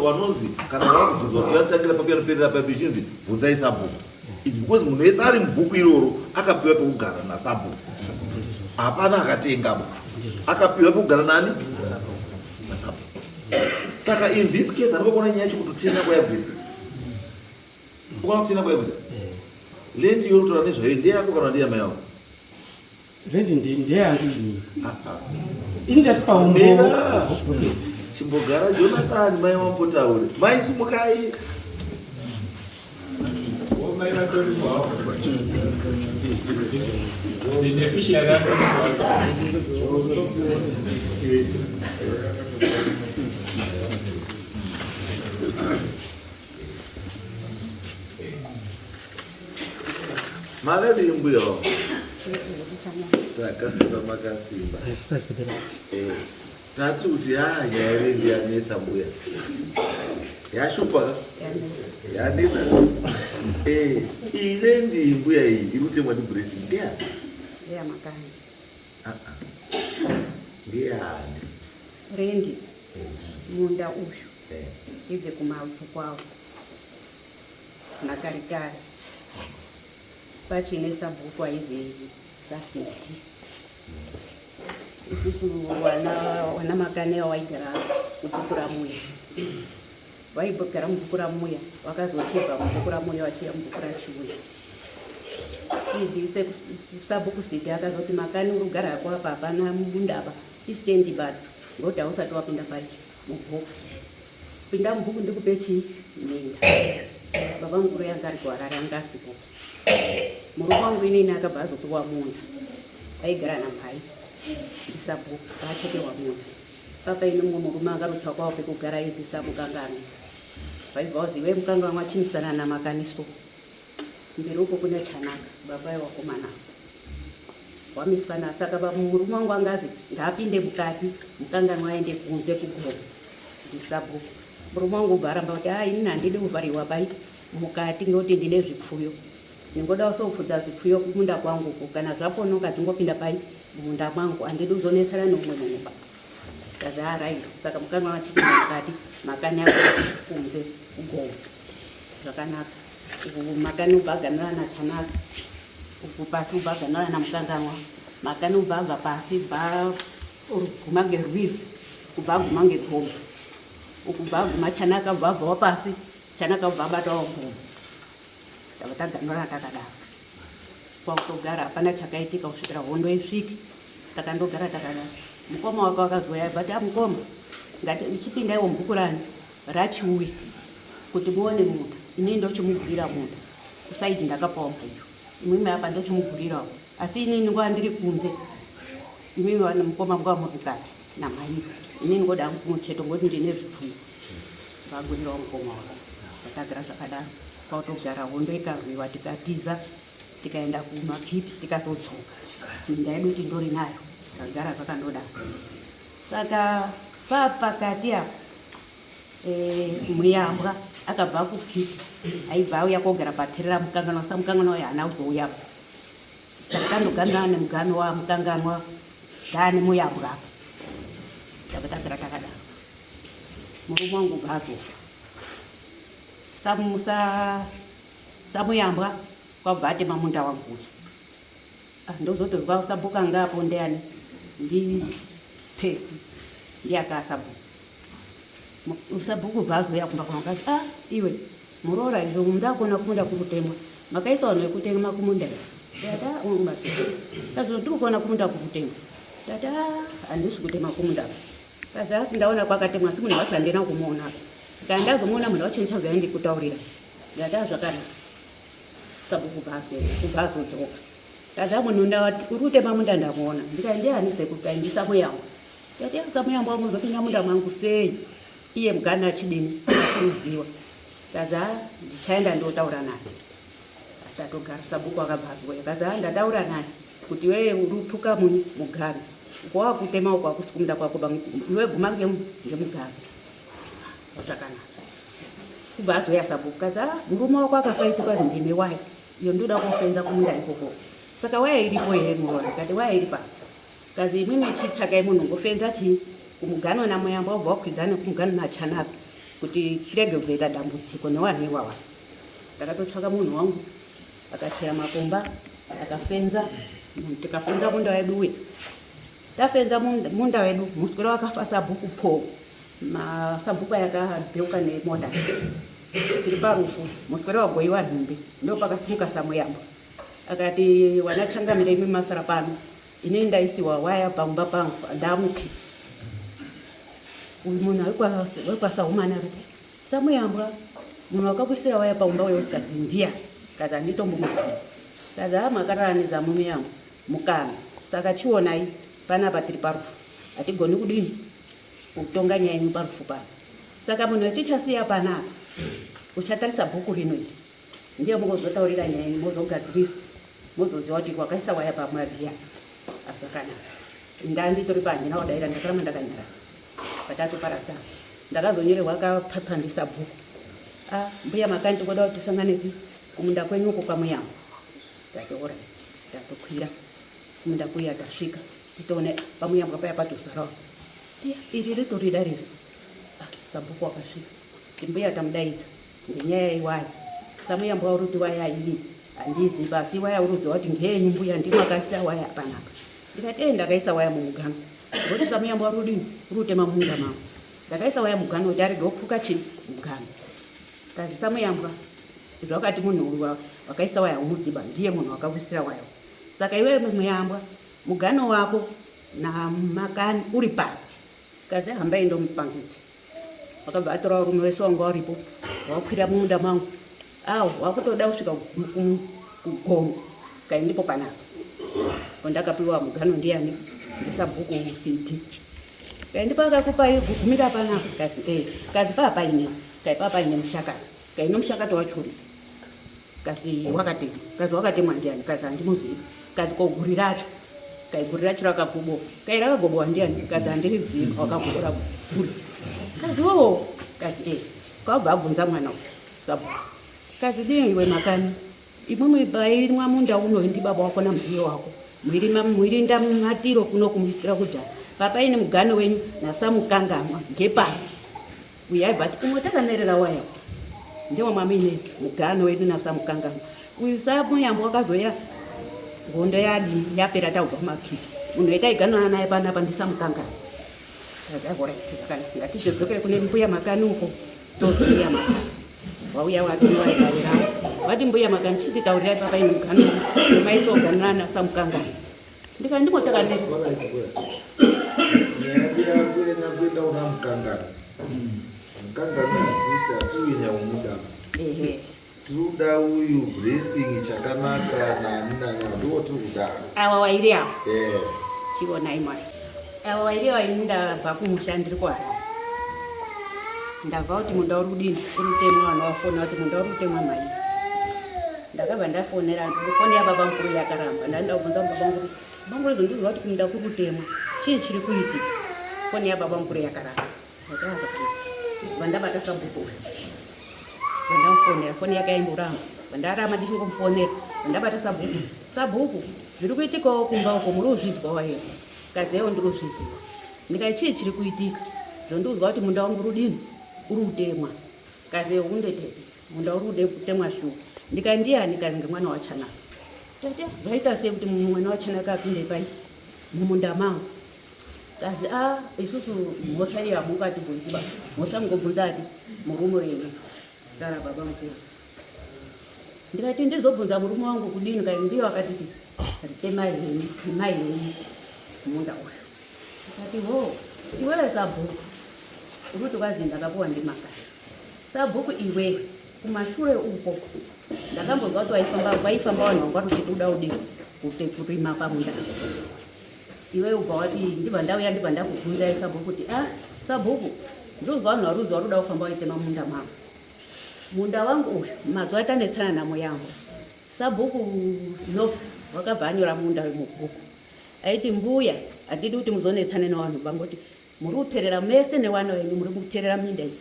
wanonzi kana wakubvunzwa kuti anotangira papi anoperera papi, zvichinzi bvunzai sabhuku. Is because munhu wese ari mubhuku iroro akapiwa pekugara nasabhuku. Hapana akatenga ba. Akapiwa pekugara nani? Nasabhuku. Saka in this case andikakuona nyaya yacho kutotenga kwayabvira. Ukaona kutenga kwayabvira. Land yorutora nezvayo ndeyako kana ndeyamai vako? Rendi ndeyangu ini. Ini ndati paumbowo. Chimbogara Jonathan mai wambotaure. Mai sumukai. Mai vatori kwawo. Beneficiary atori kwawo. Makadii mbuya wangu? Takasimba makasimba. Eh, tati kuti haa nyaya yerendi yanetsa mbuya. Yashupa ka? Yanetsa. Eh, iyi rendi mbuya iyi iri kutemwa ndi Blessing ndeyani? Ndeyamakani. Ah ah. Ndeyani? Rendi. Munda uyu. Eh. Ibve kumabvu kwawo. Makare kare pachine sabhuku aizi sasiti isusu wana wana makane waigara mubhuku ramuya vaigara mubhuku ramuya vakazochibva mubhuku ramuya vachiuya mubhuku rachiuya sidi sabhuku sidi akazoti makani uri kugara hako apa hapana mundaba istendi badzi ngokuti hausati wapinda pachi mubhuku Pinda mubhuku ndikupe chii minda. Baba mukuru yanga ari kuHarare anga asipo. Murume wangu inini akabva azopiwa munda. Aigara namhai ndisabhuku achekerwa munda. Papa ini mumwe murume akarotsvakwawo pekugara aizisa mukanganwa. Vaibva vazi iwe mukanganwa chimisana namakaniso. Mberi uko kune chanaka baba yewakomana wamiswa na saka murume wangu angazi ngaapinde mukati mukanganwa aende kunze kugomo ndisabhuku murume wangu ubva aramba kuti a inini handidi kuvhariwa pai mukati ngekuti ndine zvipfuyo ndingoda kusopfudza zvipfuyo kumunda kwangu uko kana zvaponoka ndingopinda pai mumunda mwangu handidi kuzonetsana neumwe munhu pa kazi arairo saka mukanwa vachipinda mukati makani ako kunze kugomo zvakanaka uku makani ubva aganura nachanaka uku pasi ubva aganura namukanganwa makani ubva abva pasi bva guma ngerwizi kubva aguma ngegomo uku bva aguma chanaka bva abvawo pasi chanaka bva abatawo gomo tava taganura takadaro kwakutogara hapana chakaitika kusvikira hondo isvike takandogara takadaro mukoma wake wakazouya but amukoma ngati chipindaiwo mubhuku rani rachiuya kuti muone munda inini ndochimugurira munda kusaidi ndakapawo mbuyu imwimwe apa ndochimugurirawo asi inini nguva ndiri kunze imwimwe vane mukoma nguva muri mukati namai inini ngoda kumucheto ngoti ndine zvipfuyo vagurirawo mukoma wavo takagara zvakadaro kwakutogara hondo ikarwiwa tikatiza tikaenda kumakipi tikazodzoka minda yedu tindori nayo tagara zvakandodaro saka papakati apa eh, muyambwa akabva kukipi aibva auya kogara paterera mukanganwa sa mukanganwa uyo haana kuzouyapo saka tandoganana nemugano wamukanganwa taane muyambwa apa tava tagara takadaro murume wangu ubva azofa samuyambwa kwabva atema munda wangu uya ah, ndozotorwa sabhuku anga apo ndeyani ndipesi ndiye akasabhuku sabhuku bva azouya kumba kwangu akati ah iwe muroora izvo munda kuona kumunda kukutemwa makaisa vanhu vekutema kumunda ndati ah ungumasika kazo ndiri kuona kumunda kukutemwa ndati ah handisi kutema kumunda kazi asi ndaona kwakatemwa asi munhu wacho handina kumuona kana ndazomuona munhu wacho ndichazouya ndikutaurira ndati ah zvakanaka sabhuku kubva azodzoka kazi munhu uri kutema munda ndamuona ndikati ndiani sekuru kai ndisamuyamwa ndati samuyamwa wangu uzopinda munda mwangu sei iye mugana achidini achiuziwa kazi a ndichaenda ndotaura naye atatogara sabhuku akabva azouya kazi a ndataura naye kuti iweye uri kutuka munyi mugana uko wakutema uko hakusi kumunda kwako iwe guma ngemugana zvakanaka kubva azouya sabhuku kazi a murume wako akafaiti kwazi ndine waya iyo ndoda kofenza kumunda ikoko saka waya iripo here muroora kati waya iri pa kazi imwimwi chitsvakai munhu ngofenza chii kumugano namuyamba wobva wakwidzana nekumugano nachanaka kuti chirege kuzoita dambudziko newanhu iwawa ndakatotsvaka munhu wangu Akachera makomba akafenza, tikafenza munda wedu uya. Tafenza munda wedu, muswero wakafa sabhuku po. Masabhuku aya akabheuka nemota. Tiri parufu, muswero wagoiwa nhumbi. Ndopakasimuka Samuyambo. Akati wana changamire imi masara pano. Ini ndaisiwa waya pamba pangu ndamuki. Uyu munhu wekwaSahumani akati Samuyambwa munhu wakakuisira waya paumba uyo usikazivi ndiya kazi handitombomuzivi. Kazi haa makarara nezamu muyambo mukana saka chionai panapa tiri parufu hatigoni kudini kutonga nyaya yenyu parufu pano. Saka munhu wetichasiya panapa uchatarisa bhuku rino iri ndiye mugozotaurira nyaya yenyu mozogadzirisa mozoziva kuti wakaisa waya pamabhiya zvakanaka. Ndanditori pahandina kudaira ndakaramba ndakanyarara patatoparadzana. Ndakazonyorerwa kapepa ndisabhuku. Ah, mbuya makani tikoda kuti tisanganepi kumunda kwenyu uko kwaMuyambo. Ndati orai, tatokwira kumunda kuya tasvika titoone paMuyambo paya patozarawo. Tiya iri ritori dare isu. Ah, sabhuku wakasvika. Mbuya tamudaidza ngenyaya yewaya. SaMuyambo uri kuti waya iyi handizi basi waya uri kuziva kuti ngeyenyu mbuya ndimwe akaisa waya panapa. Ndikati eh ndakaisa waya mumugano. Ngokuti SaMuyambo uri kudini? Uri kutema mumunda mangu. Ndakaisa waya mugano kuti arege kupfuka chii mugano. Kazi SaMuyambwa zvakati munhu wakaisa waya umuziba ndiye munhu wakawisira waya. Saka iwewe Muyambwa mugano wako naMakani uri pano. Kazi hambai ndomupangidzi. Wakabva atora varume vese wanga waripo wakwira mumunda mangu. Awo wakutoda kusvika kugomo kai ndipo panapa. Ndakapiwa mugano ndiyani ndisabhuku CD. Kai ndipo akakupa gumira panapa kazi eh kazi papa ine kai papa ine mushakata. Kai no mushakata wacho uri. Kazi wakatemwa. Kazi wakatemwa ndiyani kazi handimuzivi. Kazi ko guri racho. Kai guri racho rakagoboka. Kai rakagoboka ndiyani kazi handirizivi wakagobora guri. Kazi wo kazi eh kwabva abvunza mwana uyu sabhuku. Kazi dii iwe Makani imwimwi pairimwa munda uno ndi baba wako nambuye wako muirinda matiro kuno kumuisira kudhara papa ine mugano wenyu nasamukangamwa ngepapi uyu aibva ati umwe takanerera waya ndiwo mwamine mugano wedu nasamukangamwa uyu Samuyambo wakazoya hondo yadi yapera taubva kumakivi munhu wetaiganana naye panapa ndisamukangamwa. Ngatizodzokere kune mbuya Makani uko tozombuya Makani wauya watiwaitaurira vati mbuya Makani chititaurirai papa ine mugano maisoganirana samukangamwa ndikati ndimotakane nyaya kuenda una mukangano mukangano hatisi hatiuye nyaumuda ehe tiri kuda uyu Blessing Chakanaka nani nani ndiwo tiri kuda. Awa wairi awa eh chionai mwari awa wairi awa ini ndabva kumusha ndiri kuHarare ndabva kuti munda uri kudini uri kutemwa vanhu vafona kuti munda uri kutemwa mai ndakabva ndafonera foni yababa mukuru yakaramba ndanda kubvunza baba mukuru baba mukuru izvo ndiziva kuti kumunda kuri kutemwa chii chiri kuitika foni yababa mukuru yakaramba ndakazvakanaka vandabata sabhuku uyu vandamufonera foni yake yaimboramba vandarama ndichingomufonera vandabata sabhuku sabhuku zviri kuitikawo kumba uko muri kuzvizwawo here kazi yaiwo ndiri kuzviziva ndikati chii chiri kuitika zvondiudzwa kuti munda wangu rudini uri kutemwa kazi hunde tete munda uri kude kutemwa shuwa ndikati ndiyani kazi ngemwana waChanaka tete zvaita sei kuti mwana waChanaka apinde pai mumunda mangu kazi a isusu mhosva iyo hamungatibvunziba mhosva mungobvunza ati murume wenyu tara baba mukuru ndikati ndizobvunza murume wangu kudini kai ndiyo akatiti ritemai henyu rimai henyu munda uyu ndikati ho iwewe sabhuku uri kuti ndakapuwa ndimakani sabhuku iwewe kumashure uko ndakambonzwa kuti waifamba waifamba vanhu vanga vari kuti uda udini kuti kurima pamunda iwewe ubva wati ndibva ndauya ndibva ndakubvunzai sabhuku kuti a sabhuku ndozwa vanhu vari kuziva uri kuda kufamba waitema munda mangu munda wangu uyu mazuva atanetsana namo yangu sabhuku Knox wakabva anyora munda mubhuku aiti mbuya handidi kuti muzonetsane nevanhu vangoti muri kuterera mese nevana venyu muri kuterera minda iyi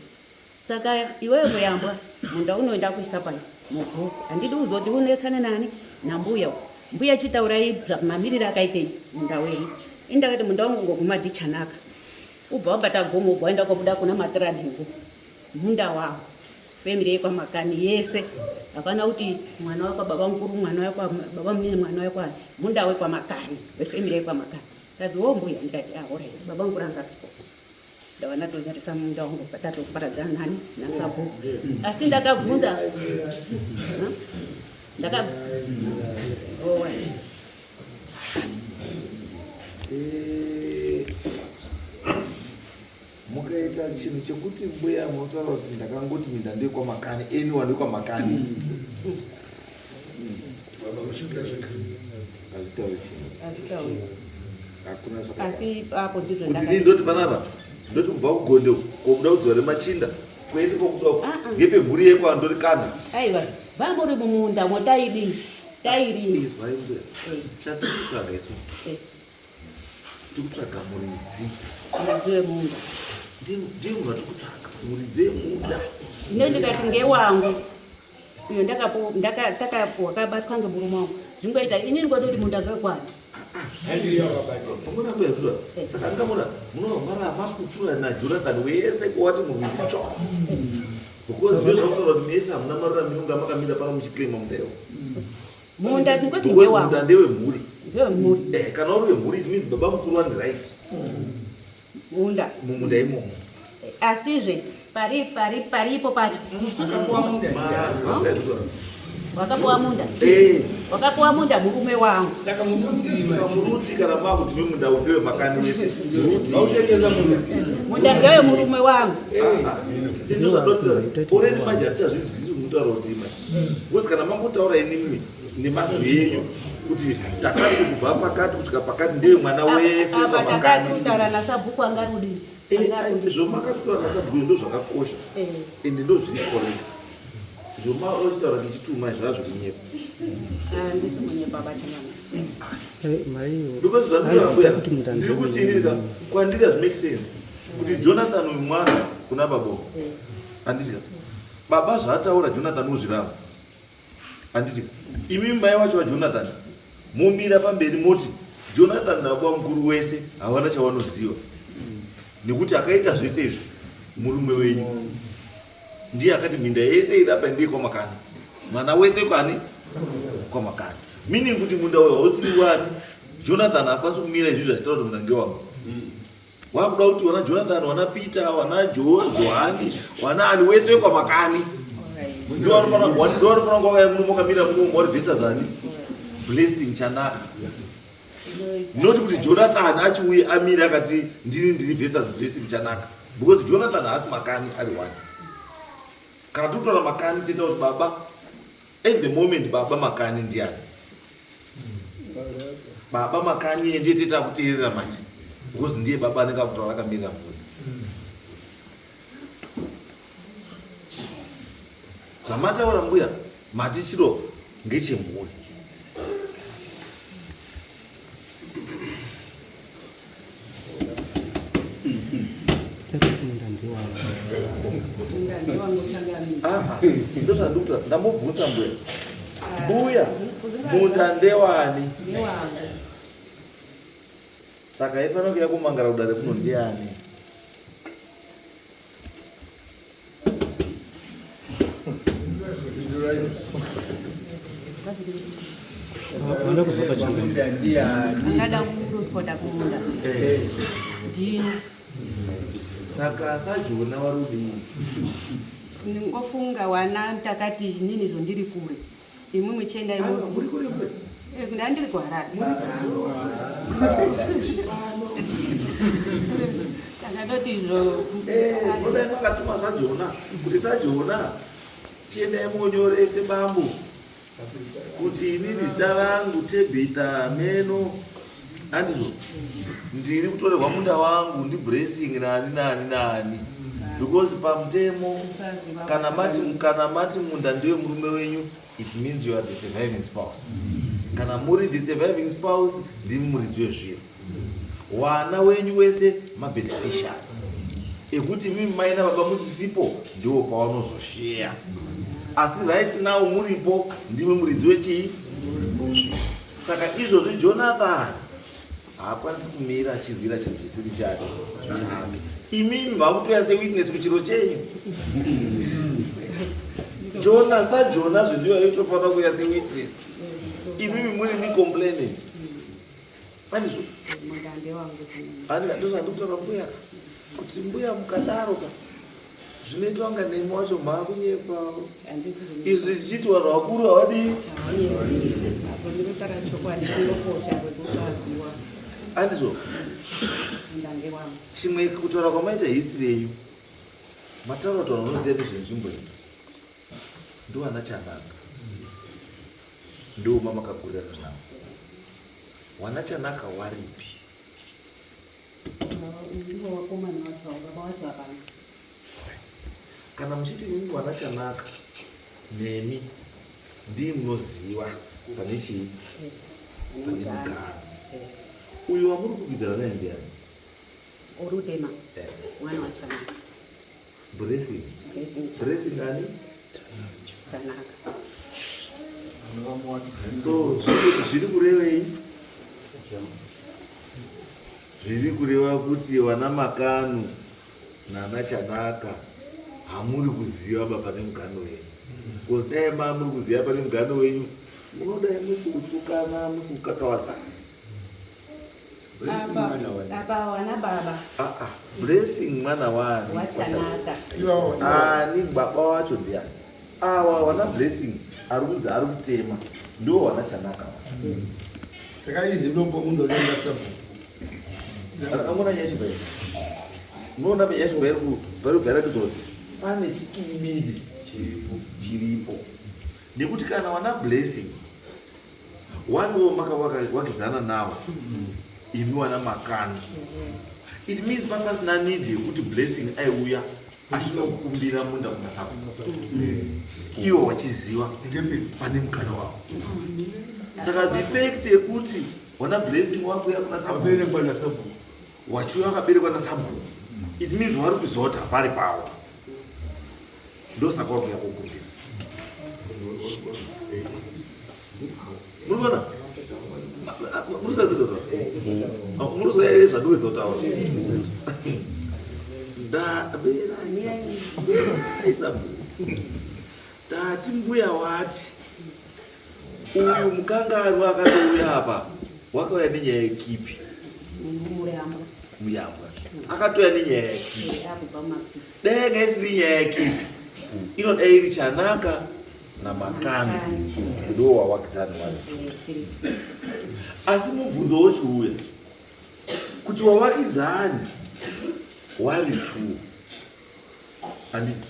saka iwewe Muyambwa munda unoenda kuisa pai mubhuku handidi kuzoti unetsane nani nambuya mbuya chitaurai mamiriro akaitei munda wenyu indakati munda wangu ngoguma ndichanaka ubva wabata gomo ubva waenda kobuda kuna matiranhengo munda wavo. Family yekwaMakani yese hapana kuti mwana wekwa baba mukuru, mwana wekwa baba munini, mwana wekwa munda wekwaMakani, wefamily yekwaMakani. Kazi wo mbuya, ndikati ah alright, baba mukuru anga asipo. Ndava ndatonyoresa munda wangu patatoparadzana nani nasabhuku. Asi ndakabvunza ndaka oh, Mukaita chinhu chekuti mbuya munotaura kuti ndakangoti minda ndekwamakani, anyone ndekwamakani. Hazvitauri chinhu. Hazvitauri. Hakuna zvakadaro. Asi apo ndizvo Kuti ndaka inini ndoti panapa ndoti kubva kugonde kobuda kudziva remachinda kwese kokuda Ah, ah. ngepemhuri yekwa ndori kana. Aiwa, vambori mumunda motaidini tairima. Izwai mbuya, chatiri kutsvaga isu tiri kutsvaga muridzi. Muridzi wemunda. Ndiye munhu watiri kutsvaga kuti muridzi wemunda. Ine ndikati ngewangu uyo wakabatwa ngemurume wangu zvingoita inini kwatoti munda ngekwani. Pamwe mbuya zviwa saka ngamona munohwara makupfuura naJonathan wese kuwati muridzi cho. Because ndizvo zvakutaura kuti mese hamuna marura minunga makamira pano muchiclaima munda iwo. Munda ndingoti Because ngewangu. munda ndewemhuri. Ndewemhuri. Kana uri wemhuri it means baba mukuru vane right. Munda. Mumunda imomo. Asizve paripo pacho. Akapuwa munda. Wakapuwa munda. Wakapuwa munda murume wangu. Saka muruti Saka muruti kana makuti munda ndewe makani wese. Muruti. Vautengesa munda. Munda ndewe murume wangu. Ndozvadotira. Already manje hatichazvizwisisi mutaura kuti ima. Because kana mangotaura inimi nemazwi enyu kuti takati kubva pakati kusvika pakati ndewe mwana wese Apa pamakani. takati kutaura nasabhuku angarudini. Zvomakatotaura nasabhuku ndo zvakakosha. Ende ndo zviri correct. Zvomaochitaura ndichituma zvava zvekunyepa. Handisi kunyepa bachamama. Because zvandinotaura mbuya ndiri kuti inini ka kwandiri hazvimake sense kuti Jonathan uyu mwana kuna baba handiti ka baba zvaataura Jonathan uzviramba handiti ka imi mai wacho waJonathan momira pamberi moti Jonathan nababa mukuru wese havana chavanoziva nekuti akaita zvese izvi murume wenyu ndiye akati minda yese iri apa ndiye kwamakani mwana wese kwani kwamakani meaning kuti munda uyu hausiri wani Jonathan haakwanisi kumira izvi zvachitaura kuti munda ngewangu. Wakuda kuti wana Jonathan wana Peter wana Johani wana ani wese wekwamakani ndio vanofanira kuva vaya muno makamira muno mwari versus ani Blessing Chanaka. Not kuti Jonathan achiuye amire akati ndini ndiri versus Blessing Chanaka because Jonathan haasi makani ari one. Kana tikutora makani tiita kuti baba at the moment baba makani ndiani? Baba makani ndiye tiita kuteerera manje because ndiye baba anenge akutaura akamirira mhuri. Zvamataura mbuya mati chiro ngechemhuri. Ndozvandikuta ndambobvunza mbuya. Mbuya munda ndewani? Saka aifanira kuya kumangara kudare kuno ndiani? Angada kuroda kumunda. Ndini. Saka sajona warudii? Ndingofunga wana takati inini zvondiri kure. Imwe muchienda imwe. Muri kure kure. Ndandiri kuHarare. Takatoti izvo. Zvodai makatuma sajona kuti sajona chiendai monyorese bambo kuti inini zita rangu Tabitha Meno andizvo ndiri kutorerwa munda wangu ndiBlessing nani nani nani because pamutemo kana mati munda ndiwe murume wenyu it means you are the surviving spouse. Kana muri the surviving spouse ndimi muridzi wezviro. Wana wenyu wese mabeneficiary ekuti mimi mai nababa musisipo ndiwo pavanozosheya asi right now muripo ndimi muridzi wechii. Saka izvozvi Jonathan haakwanisi kumira achirwira chinhu chisiri chake. Imimi makutoya sewitness kuchiro chenyu. Jona saJona zvindiyo aitofanira kuuya sewitness. Imimi muri mi complainant. Andizvo? Munda ndewangu. Ani ndozvandikutaura mbuya kuti mbuya mukadaro ka zvinoitwa nga nemi wacho maakunyepa. Handisi Izvi zvichiti vanhu vakuru havadii? Apo ndinotaura chokwadi kunokosha kwekusaziwa. Andizvo? Munda ndewangu. Chimwe kutaura kwamaita history yenyu mataura kuti vanhu vanoziva nezvenzvimbo iyi ndovana Chanaka, ndoma makagurirana navo. Wana Chanaka waripi? Ndivo wakomana wacho, baba wacho hapana. Kana muchiti imimi wana Chanaka nemi ndii munoziva pane chii, pane mugano uyu wamuri kukwikwidzana naye ndiani? Orutema mwana waChanaka. Blessing. Blessing. Blessing ani? Chanaka. So zviri kurevei? Zviri kureva kuti wana Makanu nana Chanaka hamuri kuziva ba pane mugano wenyu, because dai ma muri kuziva pane mugano wenyu munodai musi kutukana, musi kukakavadzana. Apa apa wana baba. Ah, ah, Blessing mwana wani? WaChanaka. Ani baba wacho ndiani? Awa wana Blessing ari kunzi ari kutema ndo wana Chanaka. Saka izi ndombo munhu oenda sabhuku. Angona nyaya yacho pai, unoona nyaya yacho pairi kubva kuti pane chikibidi chiripo, nekuti kana wana Blessing waniwo makavakidzana nawo imi wana Makano, it means papasina need yekuti Blessing aiuya achinokumbira munda kuna sabhuku, iwo wachiziva pane mukana wavo. Saka the fact yekuti wana Blessing wakuya kuna sabhuku, Waberekwa nasabhuku. Wachiuya wakaberekwa nasabhuku, it means wari kuzota pari pavo, ndosaka wakuya kokumbira. Muri kuona, muri kuziva zvandikuedza kutaura? Ndaberai sabhuku, tati mbuya wati uyu mukanganwa akatouya apa wakauya nenyaya yekipi. Murambwa. Muyambwa akatouya nenyaya yekipi. Akubva mumakipi. Dai yanga isiri nyaya yekipi, inodai iri Chanaka naMakano ndo wawakidzani wari. Asi mubvunzo wochiuya kuti wawakidzani wari two, handiti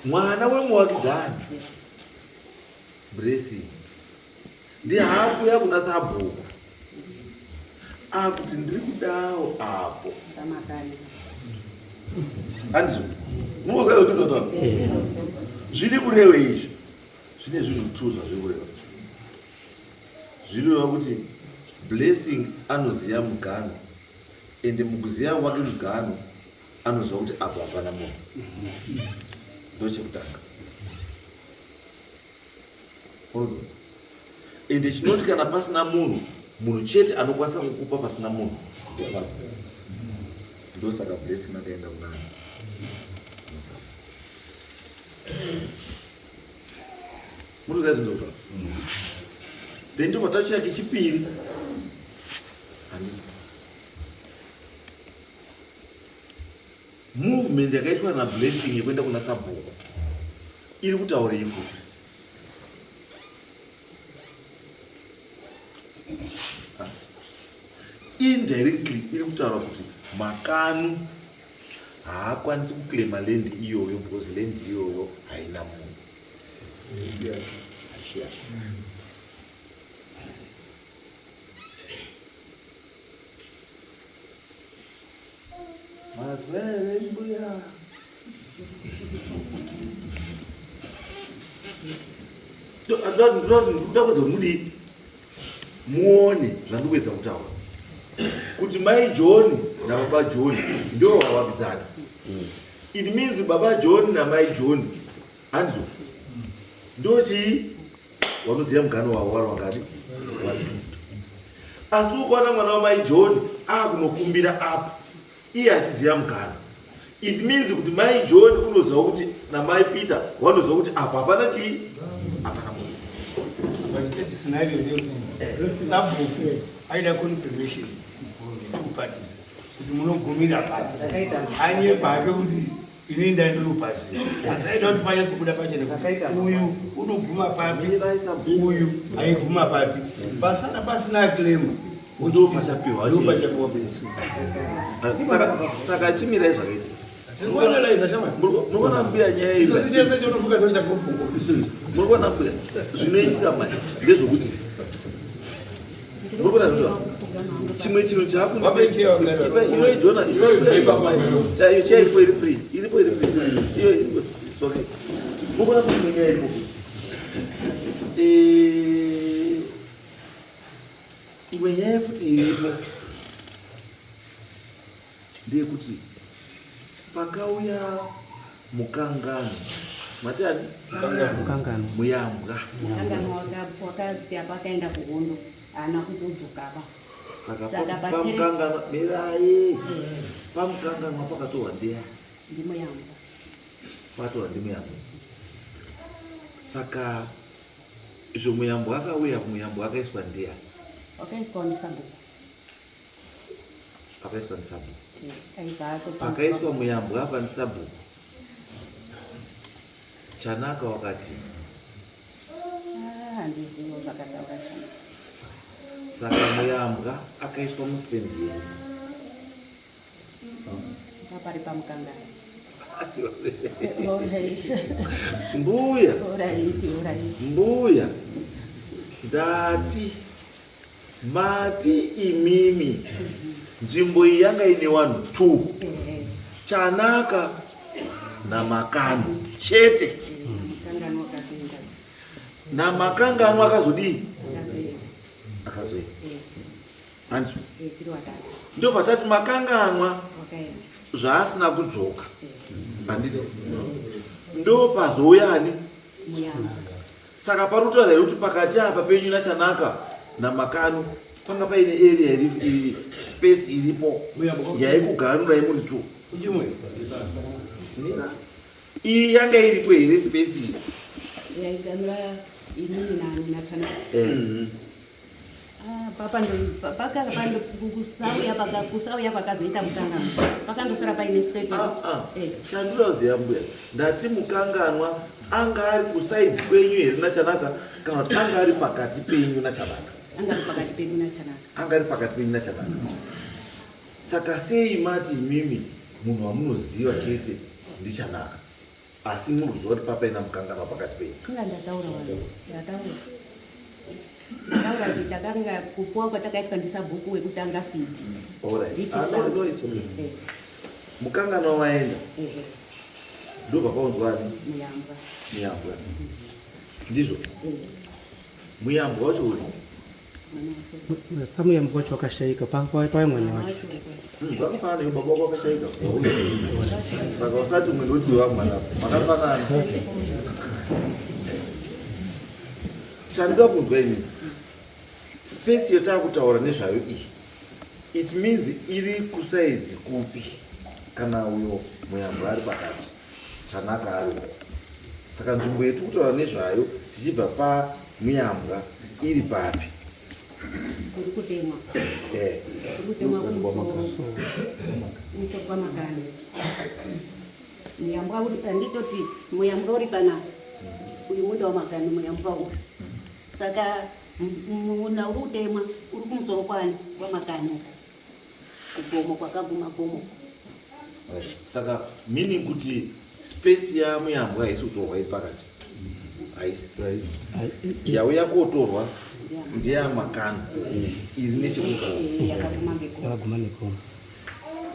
mwana wemuwakidzani Blessing ndihakuya kuna sabhuku akuti ndiri kudawo apo Pamakani. Handizvo? Munoziva zviri kureva izvi? Zvine zvinhu two zvazviri kureva. Zvinoreva kuti Blessing anoziva mugano, ende mukuziva kwake mugano anoziva kuti apo hapana munhu, ndochekutanga. Unonzwa? Ende chinoti kana pasina munhu, munhu chete anokwanisa kukupa pasina munhu ndesabhuku. Ndosaka Blessing akaenda kunani? Kuna sabhuku. Munoziva zvinhu zvokutaura. Then tobva tachiya kechipiri, handiti movement yakaitwa naBlessing yekuenda kuna sabhuku iri kutaurei futi? Ah. Indirectly iri kutaura kuti Makanu haakwanisi kuclaima land iyoyo because land iyoyo haina munhu. Haisi yake. Mazwa here mbuya? Ndoda kuedza kuti mudii, muone zvandikuedza kutaura, kuti mai John nababa John ndo vavakidzani. It means baba John namai John, handizvo? Ndo chii wanoziva mugano wavo wari wangani? Wari two. Asi ukaona mwana wamai John akunokumbira apo iye achiziva mugano, It means kuti mai John unoziva kuti namai Peter vanoziva kuti apa hapana chii, hapana munhu. But that scenario ndeyekuti sabhuku aida confirmation from the two parties kuti munogumira papi. Anyepa hake kuti ini ndandiri pasi, asi aida kuti panyatsobuda pachena kuti uyu unoguma papi, uyu aiguma papi. Pasana pasina claim. Ndo pachapiwa. Ndo pachapiwa pesi. Saka chimirai zvakaita. Tinoanaliza shamwari. Munoona mbuya nyaya iyi. Chitsotsi chese chinobuka ndo chakofunga. Munoona mbuya zvinoitika manje ndezvokuti munoona zvinhu chimwe chinhu chakuinoijona iyo chair iripo iri free, iripo iri free iyo iripo, it's okay. Munoona kuti imwe nyaya iripo, imwe nyaya futi iripo ndeyekuti pakauya mukangano mati ani? Mukangano. Muyambwa. Mukangano wakati pakaenda kuhondo haana kuzodzokaba. Saka Saka pamukangano mirai, pamukanganwa pakatorwa ndiya ndimuyambwa. Pakatorwa ndimuyambwa. Saka izvo muyambwa akauya, muyambwa akaiswa ndiya wakaiswa ndisabhuku. Akaiswa ndisabhuku. Aibva atopa. Pakaiswa muyambwa apa ndisabhuku Chanaka wakati Ah, handizivo zvakataura Chanaka. Saka muyambwa akaiswa mustendi yenyu. Papari pamukangano. Mbuya. Alright, alright. Mbuya, ndati mati imimi nzvimbo iyi yanga ine vanhu 2, Chanaka naMakano chete. Mukangano wakazoenda. Namakanganwa akazodii? Akazoenda. Akazoenda. Hanzi Tiri watatu. Ndobva tati makanganwa wakaenda zvaasina kudzoka, handiti? Ndo pazouyani? Muyamba. Saka pari kutaura here kuti pakati apa penyu naChanaka naMakano panga paine area iri space iripo yaikuganurai muri two? Uchimwe. Mira. Iyi yanga iripo here space iyi? Yaiganura inini nani naChanaka. Ah, kusauya kwakazoita mukangano pakandosara paine step. Ah, ah. Chandinoziva mbuya, ndati mukanganwa anga ari kuside kwenyu here naChanaka, kana kuti anga ari pakati penyu naChanaka? Anga ari pakati pedu naChanaka. Anga ari pakati penyu naChanaka. Saka sei mati imimi munhu wamunoziva chete ndiChanaka, asi muri kuziva kuti papaina mukanganwa pakati penyu? Inga ndataura vanhu, ndataura ndataura kuti takanga kupuwa kwatakaitwa ndisabhuku wekutanga siti. Alright. Ndichi Ah, no, sabu. no, it's okay. Mukanganwa waenda, ndobva paunzwa ani? Muyambwa. Muyambwa, ndizvo? Muyambwa wacho uri Mwana wacho. Samuyambwa wacho wakashayika paya mwana wacho. Zvakafanana newe, baba wako wakashayika, saka usati umwe ndoti wa mwana, makafanana. Chandoda kunzwa inini, space yotaakutaura nezvayo iyi, it means iri kuside kupi kana uyo muyambwa ari pakati, Chanaka ariwo? Saka nzvimbo yetiri kutaura nezvayo tichibva pamuyambwa iri papi? Kuri kutemwa. Kuri kutemwa kumusoro kwaMakani. Muyambwa uri, handitoti muyambwa uri panapa, uyu munda waMakani, muyambwa uri. Saka muna uri kutemwa uri kumusoro kwani kwaMakani, kugomo kwakaguma gomo. Right. Saka meaning kuti space yamuyambwa haisi kutorwa iri pakati, haisi yauya kotorwa ndeyaMakano iri nechekugomo. Yakaguma ngegomo. Yakaguma negomo.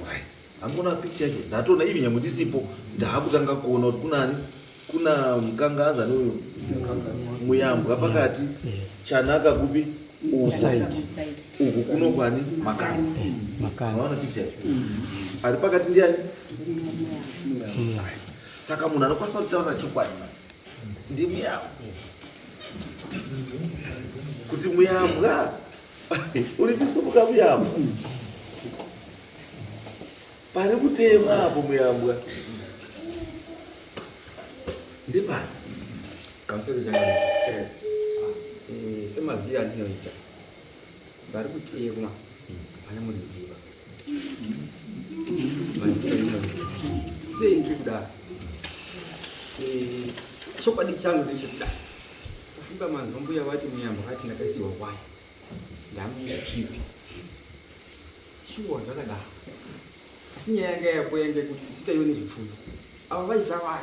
Right, hamuna picture yacho ndatoona ivi nyangwe ndisipo, ndaakutanga kuona kuti kunani, kuna mukanganza neuyu muyambwa pakati, Chanaka kupi? Uku. Side. Uku kuno kwani? Makano. Makano. Maona picture yacho, ari pakati ndiani? Muyambwa. Saka munhu anokwanisa kutaura chokwadi ndimuyambwa, kuti muyambwa uri kusumuka, muyambwa. Pari kutema apo muyambwa ndepari. Pamusoro changamire. Eh. Eh, semaziva andinoita vari kutemwa hapana muriziva maziva andinoita sei ndiri kudaro. Eh, chokwadi changu ndechekudai kufunga manzwa mbuya vati muyambo kati ndakaisiwa waya ndamuchipi Shuwa zvakadaro. Asi nyaya yanga yapo yange kuti isu taive nezvipfuyo. Ava vaisawaya.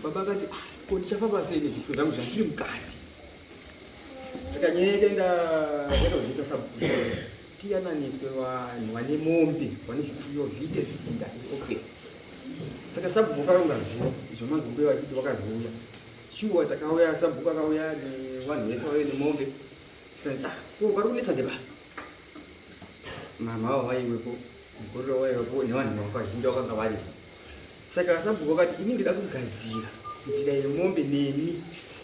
Baba akati ah, ko ndichafamba sei nezvipfuyo zvangu zvandiri mukati. Saka nyaya yakaenda yakazoita sabhuku. Tiyananiswe vanhu vane mombe, vane zvipfuyo zviite tsika okay. Saka sabhuku akaronga zuva izvo manzwa mbuya vachiti vakazouya. Shuwa takauya sabhuku akauya nevanhu vese vaive nemombe. Tikanzi ah, ko vari kunetsa ndeva. Mama avo vaivepo, mukororo waivepo nevanhu vazhinji vakanga varipo. Saka sabhuku vakati ini ndida kugadzira nzira yemombe nemi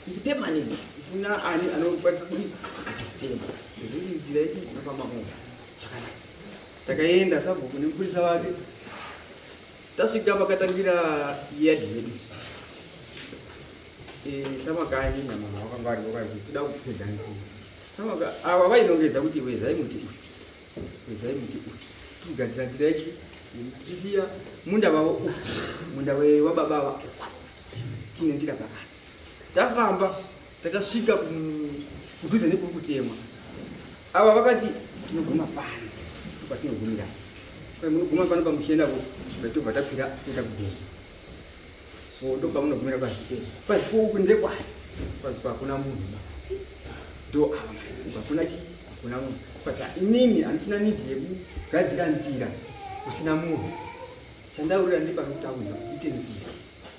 iri permanent isina ani anokwanisa kudii achistemba sezvo iri nzira yechi inofamba mombe zvakanaka. Takaenda sabhuku nemupurisa wake tasvika pakatangira yadhi yedu eh, samakanyi namama vakanga varipo vakati toda kupedza nzira. Saka ava vainongedza kuti wezai muti uyu, wezai muti uyu, tigadzira nzira yechi tichisiya munda wavo uyu, munda wababa ava tine nzira pakati. Tafamba takasvika kudhuze nekuri kutemwa. Ava vakati tinoguma pano, patinogumira munoguma pano pamuchienda tobva takwira toenda kudhuze. So ndopamunogumira kwazi kwazi uku ndekwani kwazi hakuna munhu ba ndo ava uku hakuna chi hakuna munhu kwazi inini handichina need yekugadzira nzira kusina munhu chandaurira ndepakutaudza kuti ite nzira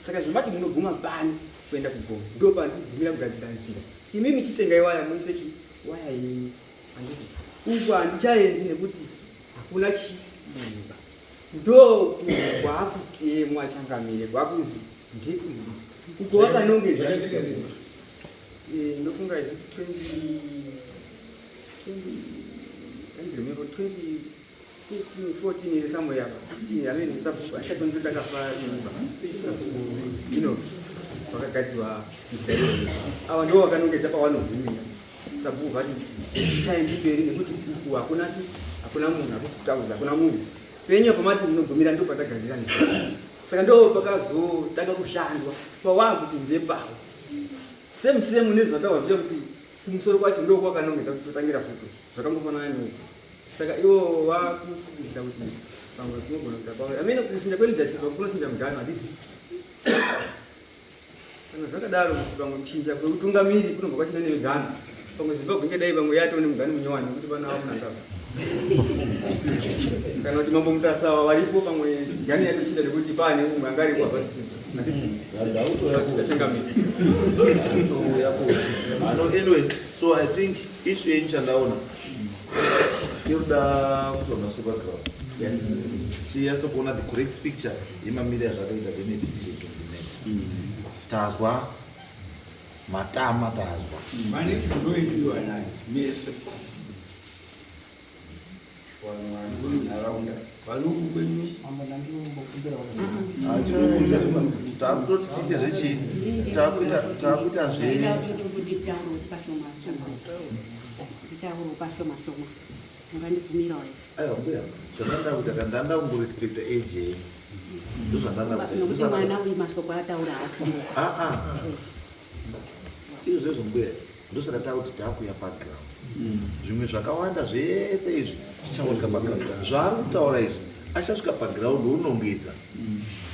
saka zvamati munoguma pano kuenda kugomo ndo pandikugumira kugadzira nzira imimi chitengai waya muise chi waya yenyu handiti uku handichaendi nekuti hakuna chi munhu ba Ndokwakutemwa changamire kwakunzi ndekuno uko wakanongedza eh, ndofunga is it 20 20 I can't remember 20 13 14 here somewhere apa 15 I mean sabhuku achatonzi takafa you know vakagadzirwa nzira iyoyo ava ndivo vakanongedza pavanogumira sabhuku vati tichaendi mberi nekuti uku hakuna chi hakuna munhu hakusi kutaudza hakuna munhu penyu apa mati munogumira ndo patagadzira nzira saka ndo pakazotanga kushandwa pawakuti ndepawo same same nezvataurwa zviya kuti kumusoro kwacho ndo kwakanongedza kuti totangira futi zvakangofanana neuku saka ivo vakufungidzira kuti pamwe tinogona kuita pamwe amene kuchinja kweleadership kunochinja mugano handisi Kana zvakadaro pamwe kuchinja kweutungamiri kunobva kwachinja nemiganhu. Pamwe Zimbabwe ingadai pamwe yatoo nemuganhu munyowani nekuti vana vaMnangagwa. Kana kuti Mambo Mutasa ava varipo pamwe gani yatochinja nekuti paane umwe anga aripo hapasisina. Ano anyway, so I think issue yenyu chandaona inoda kuzoona sobackground. Yes. Chiyasa kuona the correct picture yemamiriro azvakaita then a decision can be made. Tazwa matama tazwa. Mane ndoidiwa nani mese vanhu vari munharaunda vari uku kwenyu Takutoti tiite zvechii? Takuita takuita zve nditauro pashoma shoma ungandibvumirawo Aiwa mbuya, zvandanda kuita ka ndanda kungorespecta age yenyu. Ndozvandanda kuita. Nokuti mwana uyu mashoko ataura haasi. Ah ah. Izvo zvezvo mbuya, ndosaka takuti takuya paground. Zvimwe zvakawanda zvese izvi zvichaoneka paground. Zvaari kutaura izvi achasvika paground wonongedza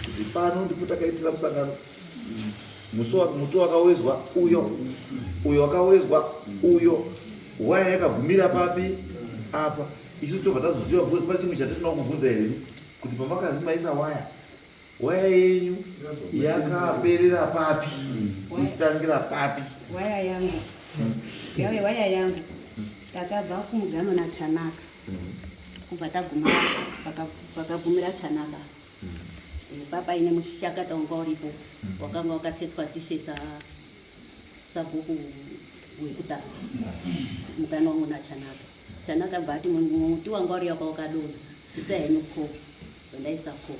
kuti pano ndipo takaitira musangano. Musi muti wakawezwa uyo, uyo wakawezwa uyo, waya yakagumira papi apa. Isu tobva tazoziva because pane chimwe chatisina kubvunza here kuti pamakazi maisa waya, waya yenyu yakaperera papi, ichitangira papi. Waya yangu yave waya yangu takabva kumugano naTanaka kubva taguma pakagumira Tanaka. Papa ine muchakata wanga uripo wakanga wakatsetswa tishe sabhuku wekutanga mukana wangu nachanaka. Chanaka bva ati muti wanga uri waka wakadonha isai henyu ko. Ndaisa ko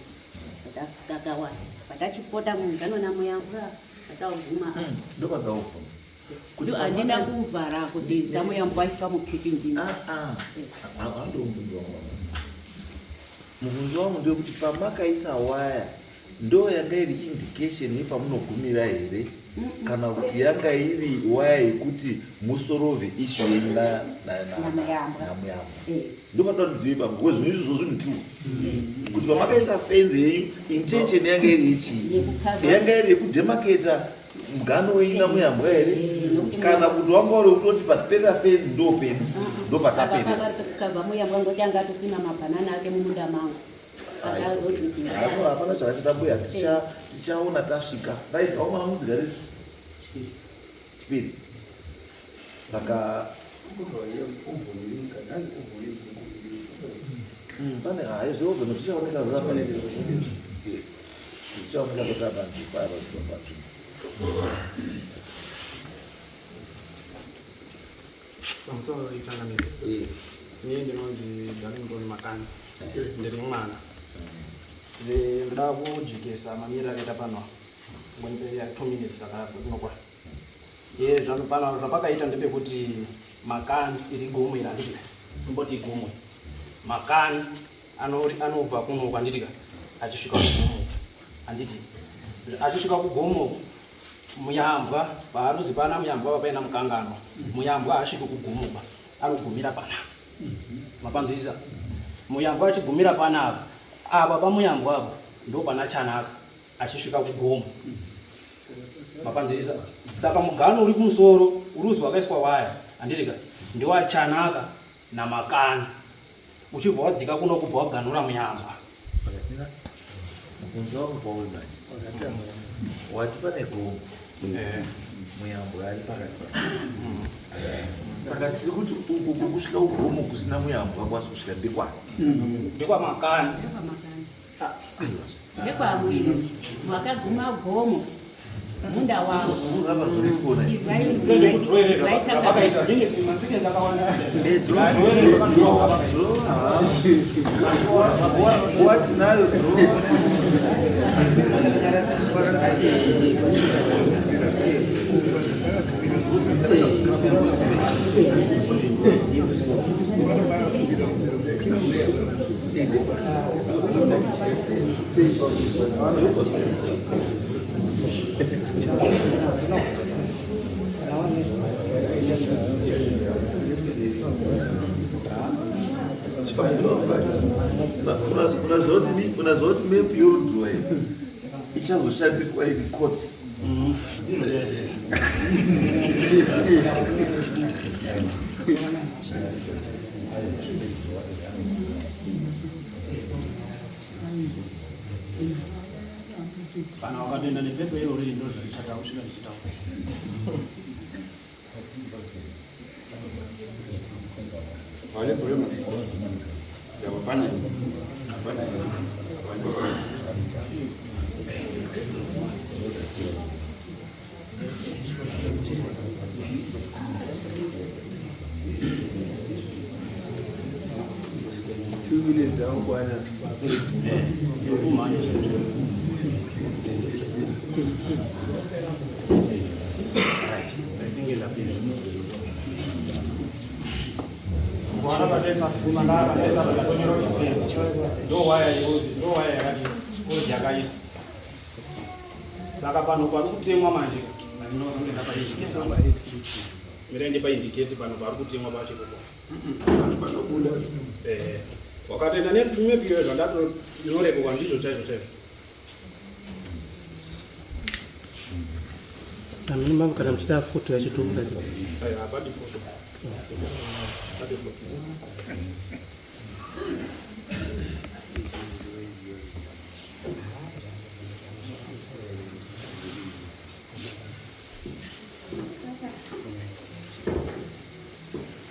ndasikakawaya patachipota munhu anona muyambwa atauguma. Ndopandaubvunza. Handina kuvhara kuti samuyambwa aiswa mupiki ndini. Handiwo mubvunzo wangu. Mubvunzo wangu ndewekuti pamakaisa waya ndo yanga iri indication yepamunogumira here, kana kuti yanga iri waya yekuti musolve issue yenyu naMuyambwa? NaMuyambwa. Ndopanoda ndizive ipapo, because zvinhu izvozvo zvinhu two, kuti pamakaisa fenzi yenyu intention yanga iri yechii? Yanga iri yekudemarcata mugano wenyu naMuyambwa here, kana kuti wanga uri kutoti papera fenzi ndo pedu, ndo pataperera? Kabva Muyambwa ngoti anga atosima mabhanana ake mumunda mangu. Hapana, hapana zvakachita mbuya. Tichaona tasvika. Right, aumana mudzigari chipiri, saka pane hayi zveovheno zvichaoneka zvapanze, zvichaoneka zvatapanze papa. Pamusoro, changamire. Ini ndinonzi Darlington Makani, ndiri mwana. Ndoda kujekesa mamiriro akaita pano. Ngonipe 2 minutes takakunokwa ye zvano pano. Zvapakaita ndepekuti Makani iri gomo iri, handitika? Imboti igomo. Makani anobva kuno, handitika, achisvika kugomo, handiti? Achisvika kugomo, Muyambwa paaruzi pana Muyambwa papaina mukanganwa. Muyambwa haasviki kugomoba, anogumira panapa. Mapanzisisa? Muyambwa achigumira panapa, apa paMuyambwa apa ndo pana Chanaka achisvika kugomo. Mapanzisisa? Saka mugano uri kumusoro uruzi wakaiswa waya, handitika, ndewaChanaka naMakani, uchibva wadzika kuno kubva waganhura Muyambwa. Mubvunzo wangu pauri manje, wati pane gomo, Muyambwa ari pakati pa, saka tiri kuti uku kukusvika kugomo kusina Muyambwa kwasi kusvika ndekwani? NdekwaMakani. NdekwaMakani, ndekwamwini wakaguma gomo, munda wavo. Apa zviri kuona. Tende kudrowerera zvakaita minute, maseconds akawandisa. Draw. Watinayo, draw. Unazoti map yorudraw ichazoshandiswa in court. Kana wakatoenda nepepa irori, ndo zvarichata kusvika ndichitaura. Vale problemas. Ya hapana. Hapana. Hapana. 2 minutes akwana. Kumhanya chaizvo. Ndinge ndapedza. Kuona pataisa mandara pataisa pakatonyora kuti fenzi, ndo waya iyozi, ndo waya yakadii odi yakaisa. Saka pano pari kutemwa manje, ndinozonge ndapaindicate. Mirai ndipaindicate pano pari kutemwa pacho ipopo. Panobuda. Wakatoenda nemap iyoyo, zvandatonyoreko ndizvo chaizvo chaizvo. Amene mangu, kana muchida foto yacho tokuratidza. Aiwa, hapadi foto. Hapadi foto.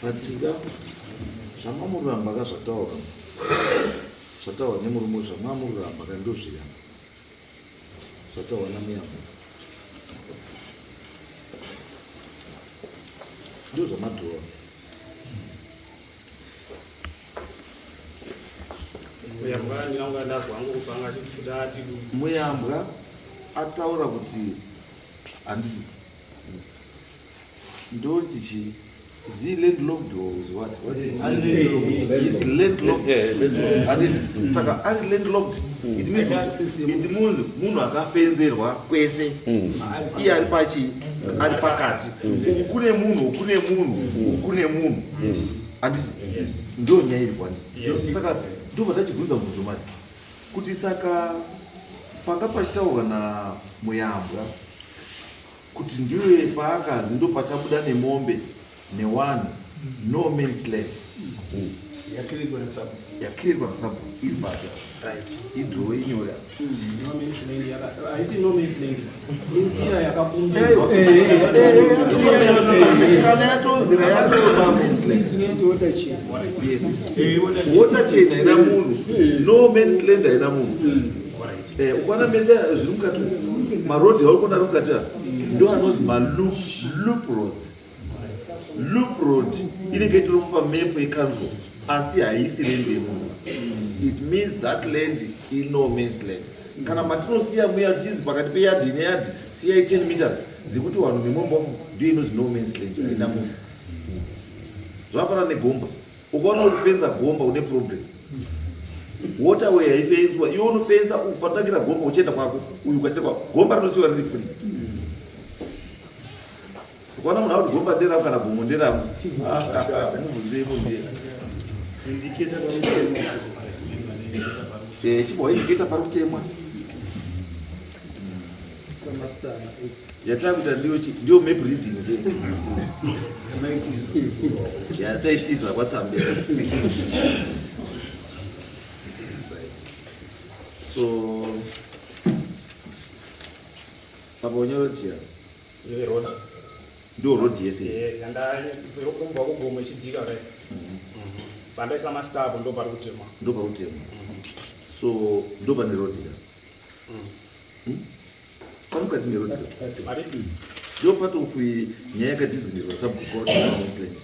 Patika zvamamuramba ka, zvataura, zvataurwa nemurume, zvamamuramba ka, ndozviya zvataurwa naMuyambo, ndo zvamadhora. Muyambwa ndinanga ndazwa hangu kupanga kuti ati Muyambwa ataura kuti handiti ndoti chii? Is he landlocked or is what? What is he? Is landlocked. Handiti saka ari landlocked. It means it means munhu akafenzerwa kwese. Iye ari pachi ari pakati. Uku kune munhu, uku kune munhu, uku kune munhu. Handiti ndo nyaya iri kwanditi. Saka ndobva tachibvunza mubvunzo manje kuti saka panga pachitaurwa naMuyambwa kuti ndiwe paakazi ndopachabuda nemombe newanhu no man's land Yakirirwa nesabhuku. Yakirirwa nesabhuku iri papi? Right. Idrowe inyore apa. No man's land haisi no man's land. Inzira yakabumbirwa. Kana yatonzira yacho no man's land. Yes. Water chain haina munhu. No man's land haina munhu. Ukaona mese zviri mukati marodhi auri kuona ari mukati aya ndo anonzi maloop loop roads. Loop road inenge itori pamepo yekanzuro asi haisi land yemunhu. It means that land i no man's land. Kana matinosiya muya chinzi pakati peyadhi neyadhi siyai 10 meters dzekuti vanhu nemombe wafu ndiyo inonzi no man's land haina munhu. Zvakafanana negomba. Ukaona uri kufenza gomba une problem. Waterway haifenzwa, iwe unofenza upatangira gomba uchienda kwako, uyu ukachienda kwako, gomba rinosiwa riri free. Ukaona munhu akuti gomba nderangu kana gomo nderangu, mubvunzei mubvunzei. Chibva waindiketa pari kutemwa. Yatakuita ndiyo chi ndiyo map reading ve. Yataitiza kwatsambe. So apa unyoro chiya. Ile road. Ndio road yese. Yanda kubva kugomo ichidzika kudai. Pandaisa mastar apo ndo pari kutemwa. Ndo pari kutemwa. So ndo pane road ya. Pari mukati meroad ya. Pari? Ndo part of nyaya yakadesignirwa sabhuku kuti no man's land.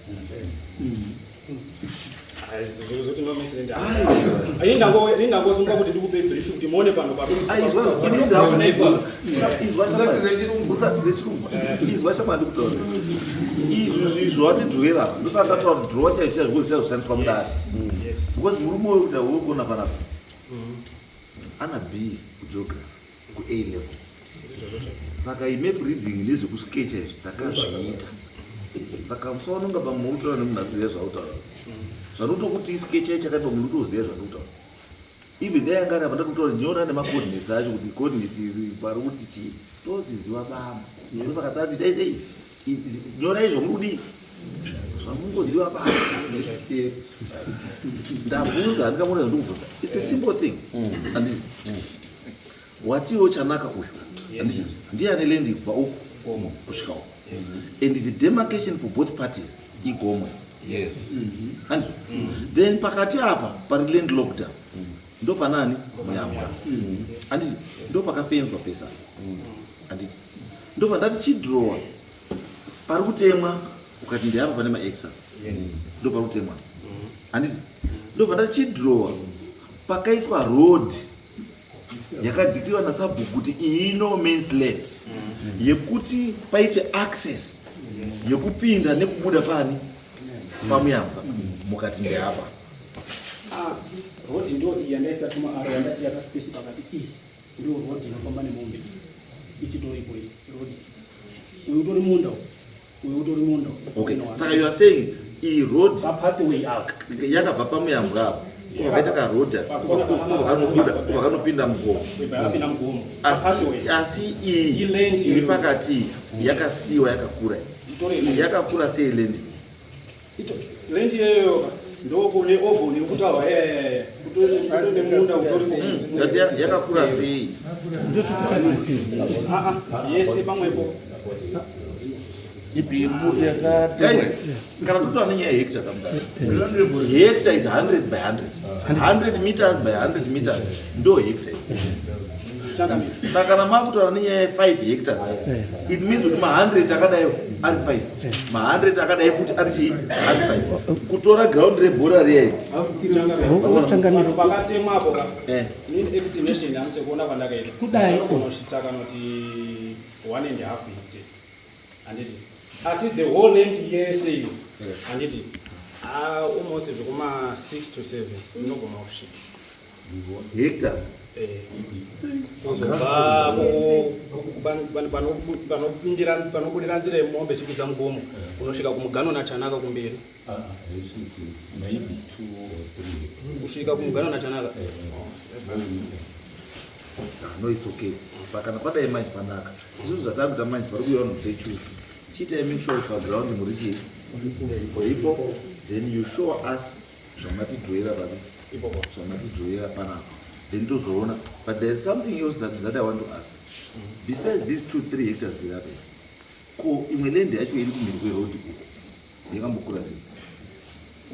Ai, zvozoti no man's land. Ai, ndangosunga kuti ndikupe brief kuti muone pano pari. Ai, izwa, ini ndakuona. Izwa shamba. Usati zechirungu. Izwa shamba ndikutaura. Izvi izvi watidhuwera. Ndosaka ndataura kuti draw chaicho chaizvo zvichazoshandiswa mudare. Yes. Because murume uyu kuti uri kuona panapa. Ana B kugeography ku A level. Saka map reading nezvekuskecha izvi takazviita. Saka musaona unga pamwe uri kutaura nemunhu asiziva zvautaura. Zvanotokuti iskecha chakaipa munhu utoziva zvauri kutaura. Even dai anga ari apa ndatotaura nyora nemacoordinates acho kuti coordinate iri pari kuti chii. Todziziva baba. Ndosaka tati sei sei nyora izvo muri kudii? Zvamungoziva baba. Ndabvunza handingamona zvandikubvunza. It's a simple thing. Handiti? Watiwo chanaka uyu. Handiti? Ndiye ane land kubva uku kusvika uku. And the demarcation for both parties igomo. Yes. Handizvo? Then pakati apa pari landlocked apa. Ndo panani Muyambwa. Handiti? Ndo pakafenzwa pesa. Handiti? Ndobva ndati chidrowa pari kutemwa ukati ndeapa pane maexa. Yes. Ndo pari kutemwa. Handiti? Ndobva ndati chidrowa pakaiswa road yakadhikiriwa nasabhuku kuti iyi no man's land yekuti paite access yekupinda nekubuda pani pamuyambwa mukati ndeapa. Road ndo iyi yandaisa tuma aro yandasiya kaspace pakati iyi ndo road inofamba nemombe ichitoripo iyi road. Uyu utori munda uyu utori munda. Okay. Saka you are saying iyi road pa pathway up yakabva pamuyambwa apo vakaita karodha kubva kanopinda mugomo. Yakapinda mugomo. Asi iyi iri pakati iyi yakasiyiwa yakakura. Yakakura sei land? Land iyoyo ndokune oven iri kutaurwa kutori nemunda utori Ngati yakakura sei? Yese pamwepo. Guys, kana totaura nenyaya yehectare kamudaro. Hectare is 100 by 100. 100 meters by 100 meters. Ndo hectare. Saka kana makutaura nenyaya ye5 hectares, it means kuti ma100 akadai ari 5, ma100 akadai futi ari chii? Ari 5. Kutora ground rebhora riyai. Changamire. Pakatemwa apo ka, inini estimation yangu, sekuona kwandakaita, Kudai. unosvitsa kana kuti 1.5 hectare, handiti? Asi the whole land yese iyo, handiti, almost zvekuma 6 to 7 inogona kusvika. Hectares? Eh, kuzobva panobudira nzira yemombe chikwidza mugomo, unosvika kumugano nachanaka kumberi. Maybe 2 or 3. Kusvika kumugano nachanaka. Ah, no, it's okay. Saka kana kwadai manje panaka. Isusu zvatakuita manje, pari kuuya vanhu setuesday, chiitai make sure kuti paground muri chii? Uripo. Then you show us zvamatidhoera papi? Ipopo. Zvamatidhoera panapa, then tozoona. But there is something else that I want to ask besides these 2, 3 hectares dziri apa. Ko imwe land yacho iri kumhiri kweroad uko yakambokura sei,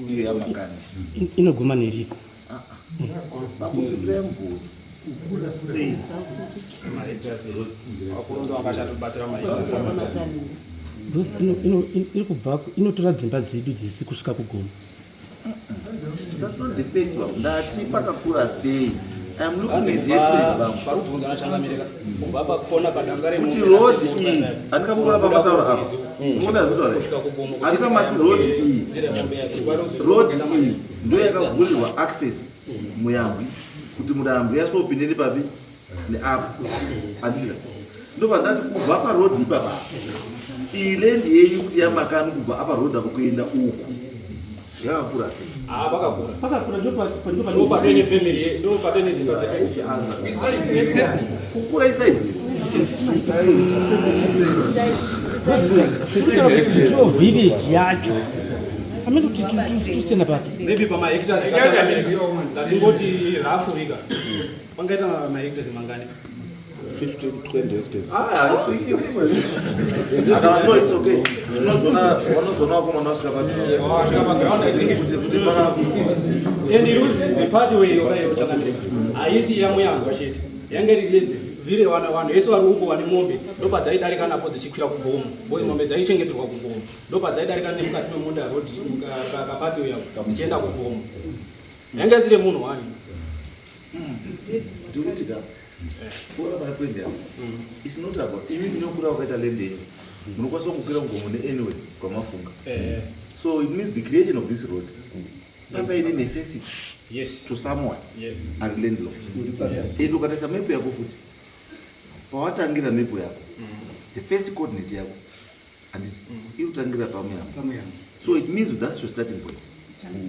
iyo yamakani? Inoguma neriva. Pakupindura mubvunzo, kukura sei? Mahectares vakuru ndo vangachatobatsira mahectares. Because iri kubva, inotora dzimba dzedu dzese kusvika kugomo. That's not the fact. Baba, ndati pakakura sei? I'm looking at hectares, baba. Pari kubvunza nachangamireka, kubva pakona padanga Kuti road iyi, handingamboona pamataura apa, muona zvinotaura. Kusvika kugomo. Handingamati road iyi, Nzira yemombe yake. road iyi ndo yakavhurirwa access muyambwi, kuti murambwi yasopinde nepapi? Neapo, handisika? Ndobva ndati kubva paroad ipapa, iyi land yenyu kuti yamakani, kubva apa road apo kuenda uku yakakura sei? Ah, pakakura. Pakakura, ndo Ndo patene family, ndo patene dzimba dzefamily. Kukura isaizi. Ndo village yacho, amene kuti tusiyana papi? Maybe pamahectares kachangamire, ngatingoti raafurika pangaita mahectares mangani? 15, 20 hectares. Ah, haisviki. No, it's okay. Tinozoona, vanozoona vakomana vasvika Vasvika paground. Kuti And iruzi, the pathway yoka changamire haisi yamuyangwa chete, yange iri vhire vanhu vese vari uko vane mombe, ndopadzaidarika napo dzichikwira kugomo, boy mombe dzaichengeterwa kugomo, ndopadzaidarika nemukati memunda, road kapathway yako, dzichienda kugomo. Yange isiri munhu wani. Ndikuti ka, kuona pane point yako, it's not about imi munokura wakaita land yenyu, munokwanisa kukwira kugomo neanyway kwamafunga. So it means the creation of this road papaine necessity to someone ari landlord. And ukatarisa mepu yako futi, pawatangira mepu yako, the first coordinate yako, handiti, iri kutangira pamuyambo? So it means that's your starting point.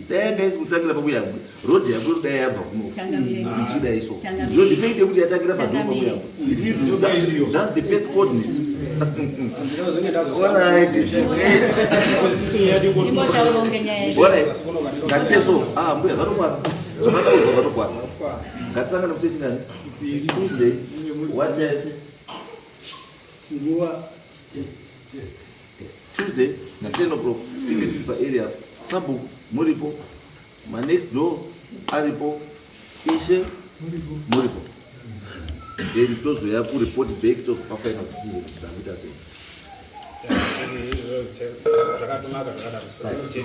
Dai yanga isi kutangira pamuyambo, road yako dai yabva kuno ichidai. So ndo the fact yekuti yatangira padhuku pamuyambo, it means that's the first coordinate. Ndinozenge. Alright, it's okay. Alright. Ngatite so, ah, mbuya, zvatokwana. Zvakataurwa zvatokwana. Ngatisangane musi wechingani? Tuesday. What time? Nguva? Yes. Tuesday na 10 o'clock tinge tiri paarea. Sabhuku muripo, manext door aripo, ishe muripo. Then tozoya kureport back, tozopa final decision kuti takuita sei. Zvakatonaka zvakadaro.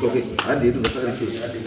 Okay, handi yedu, ngasakari Tuesday.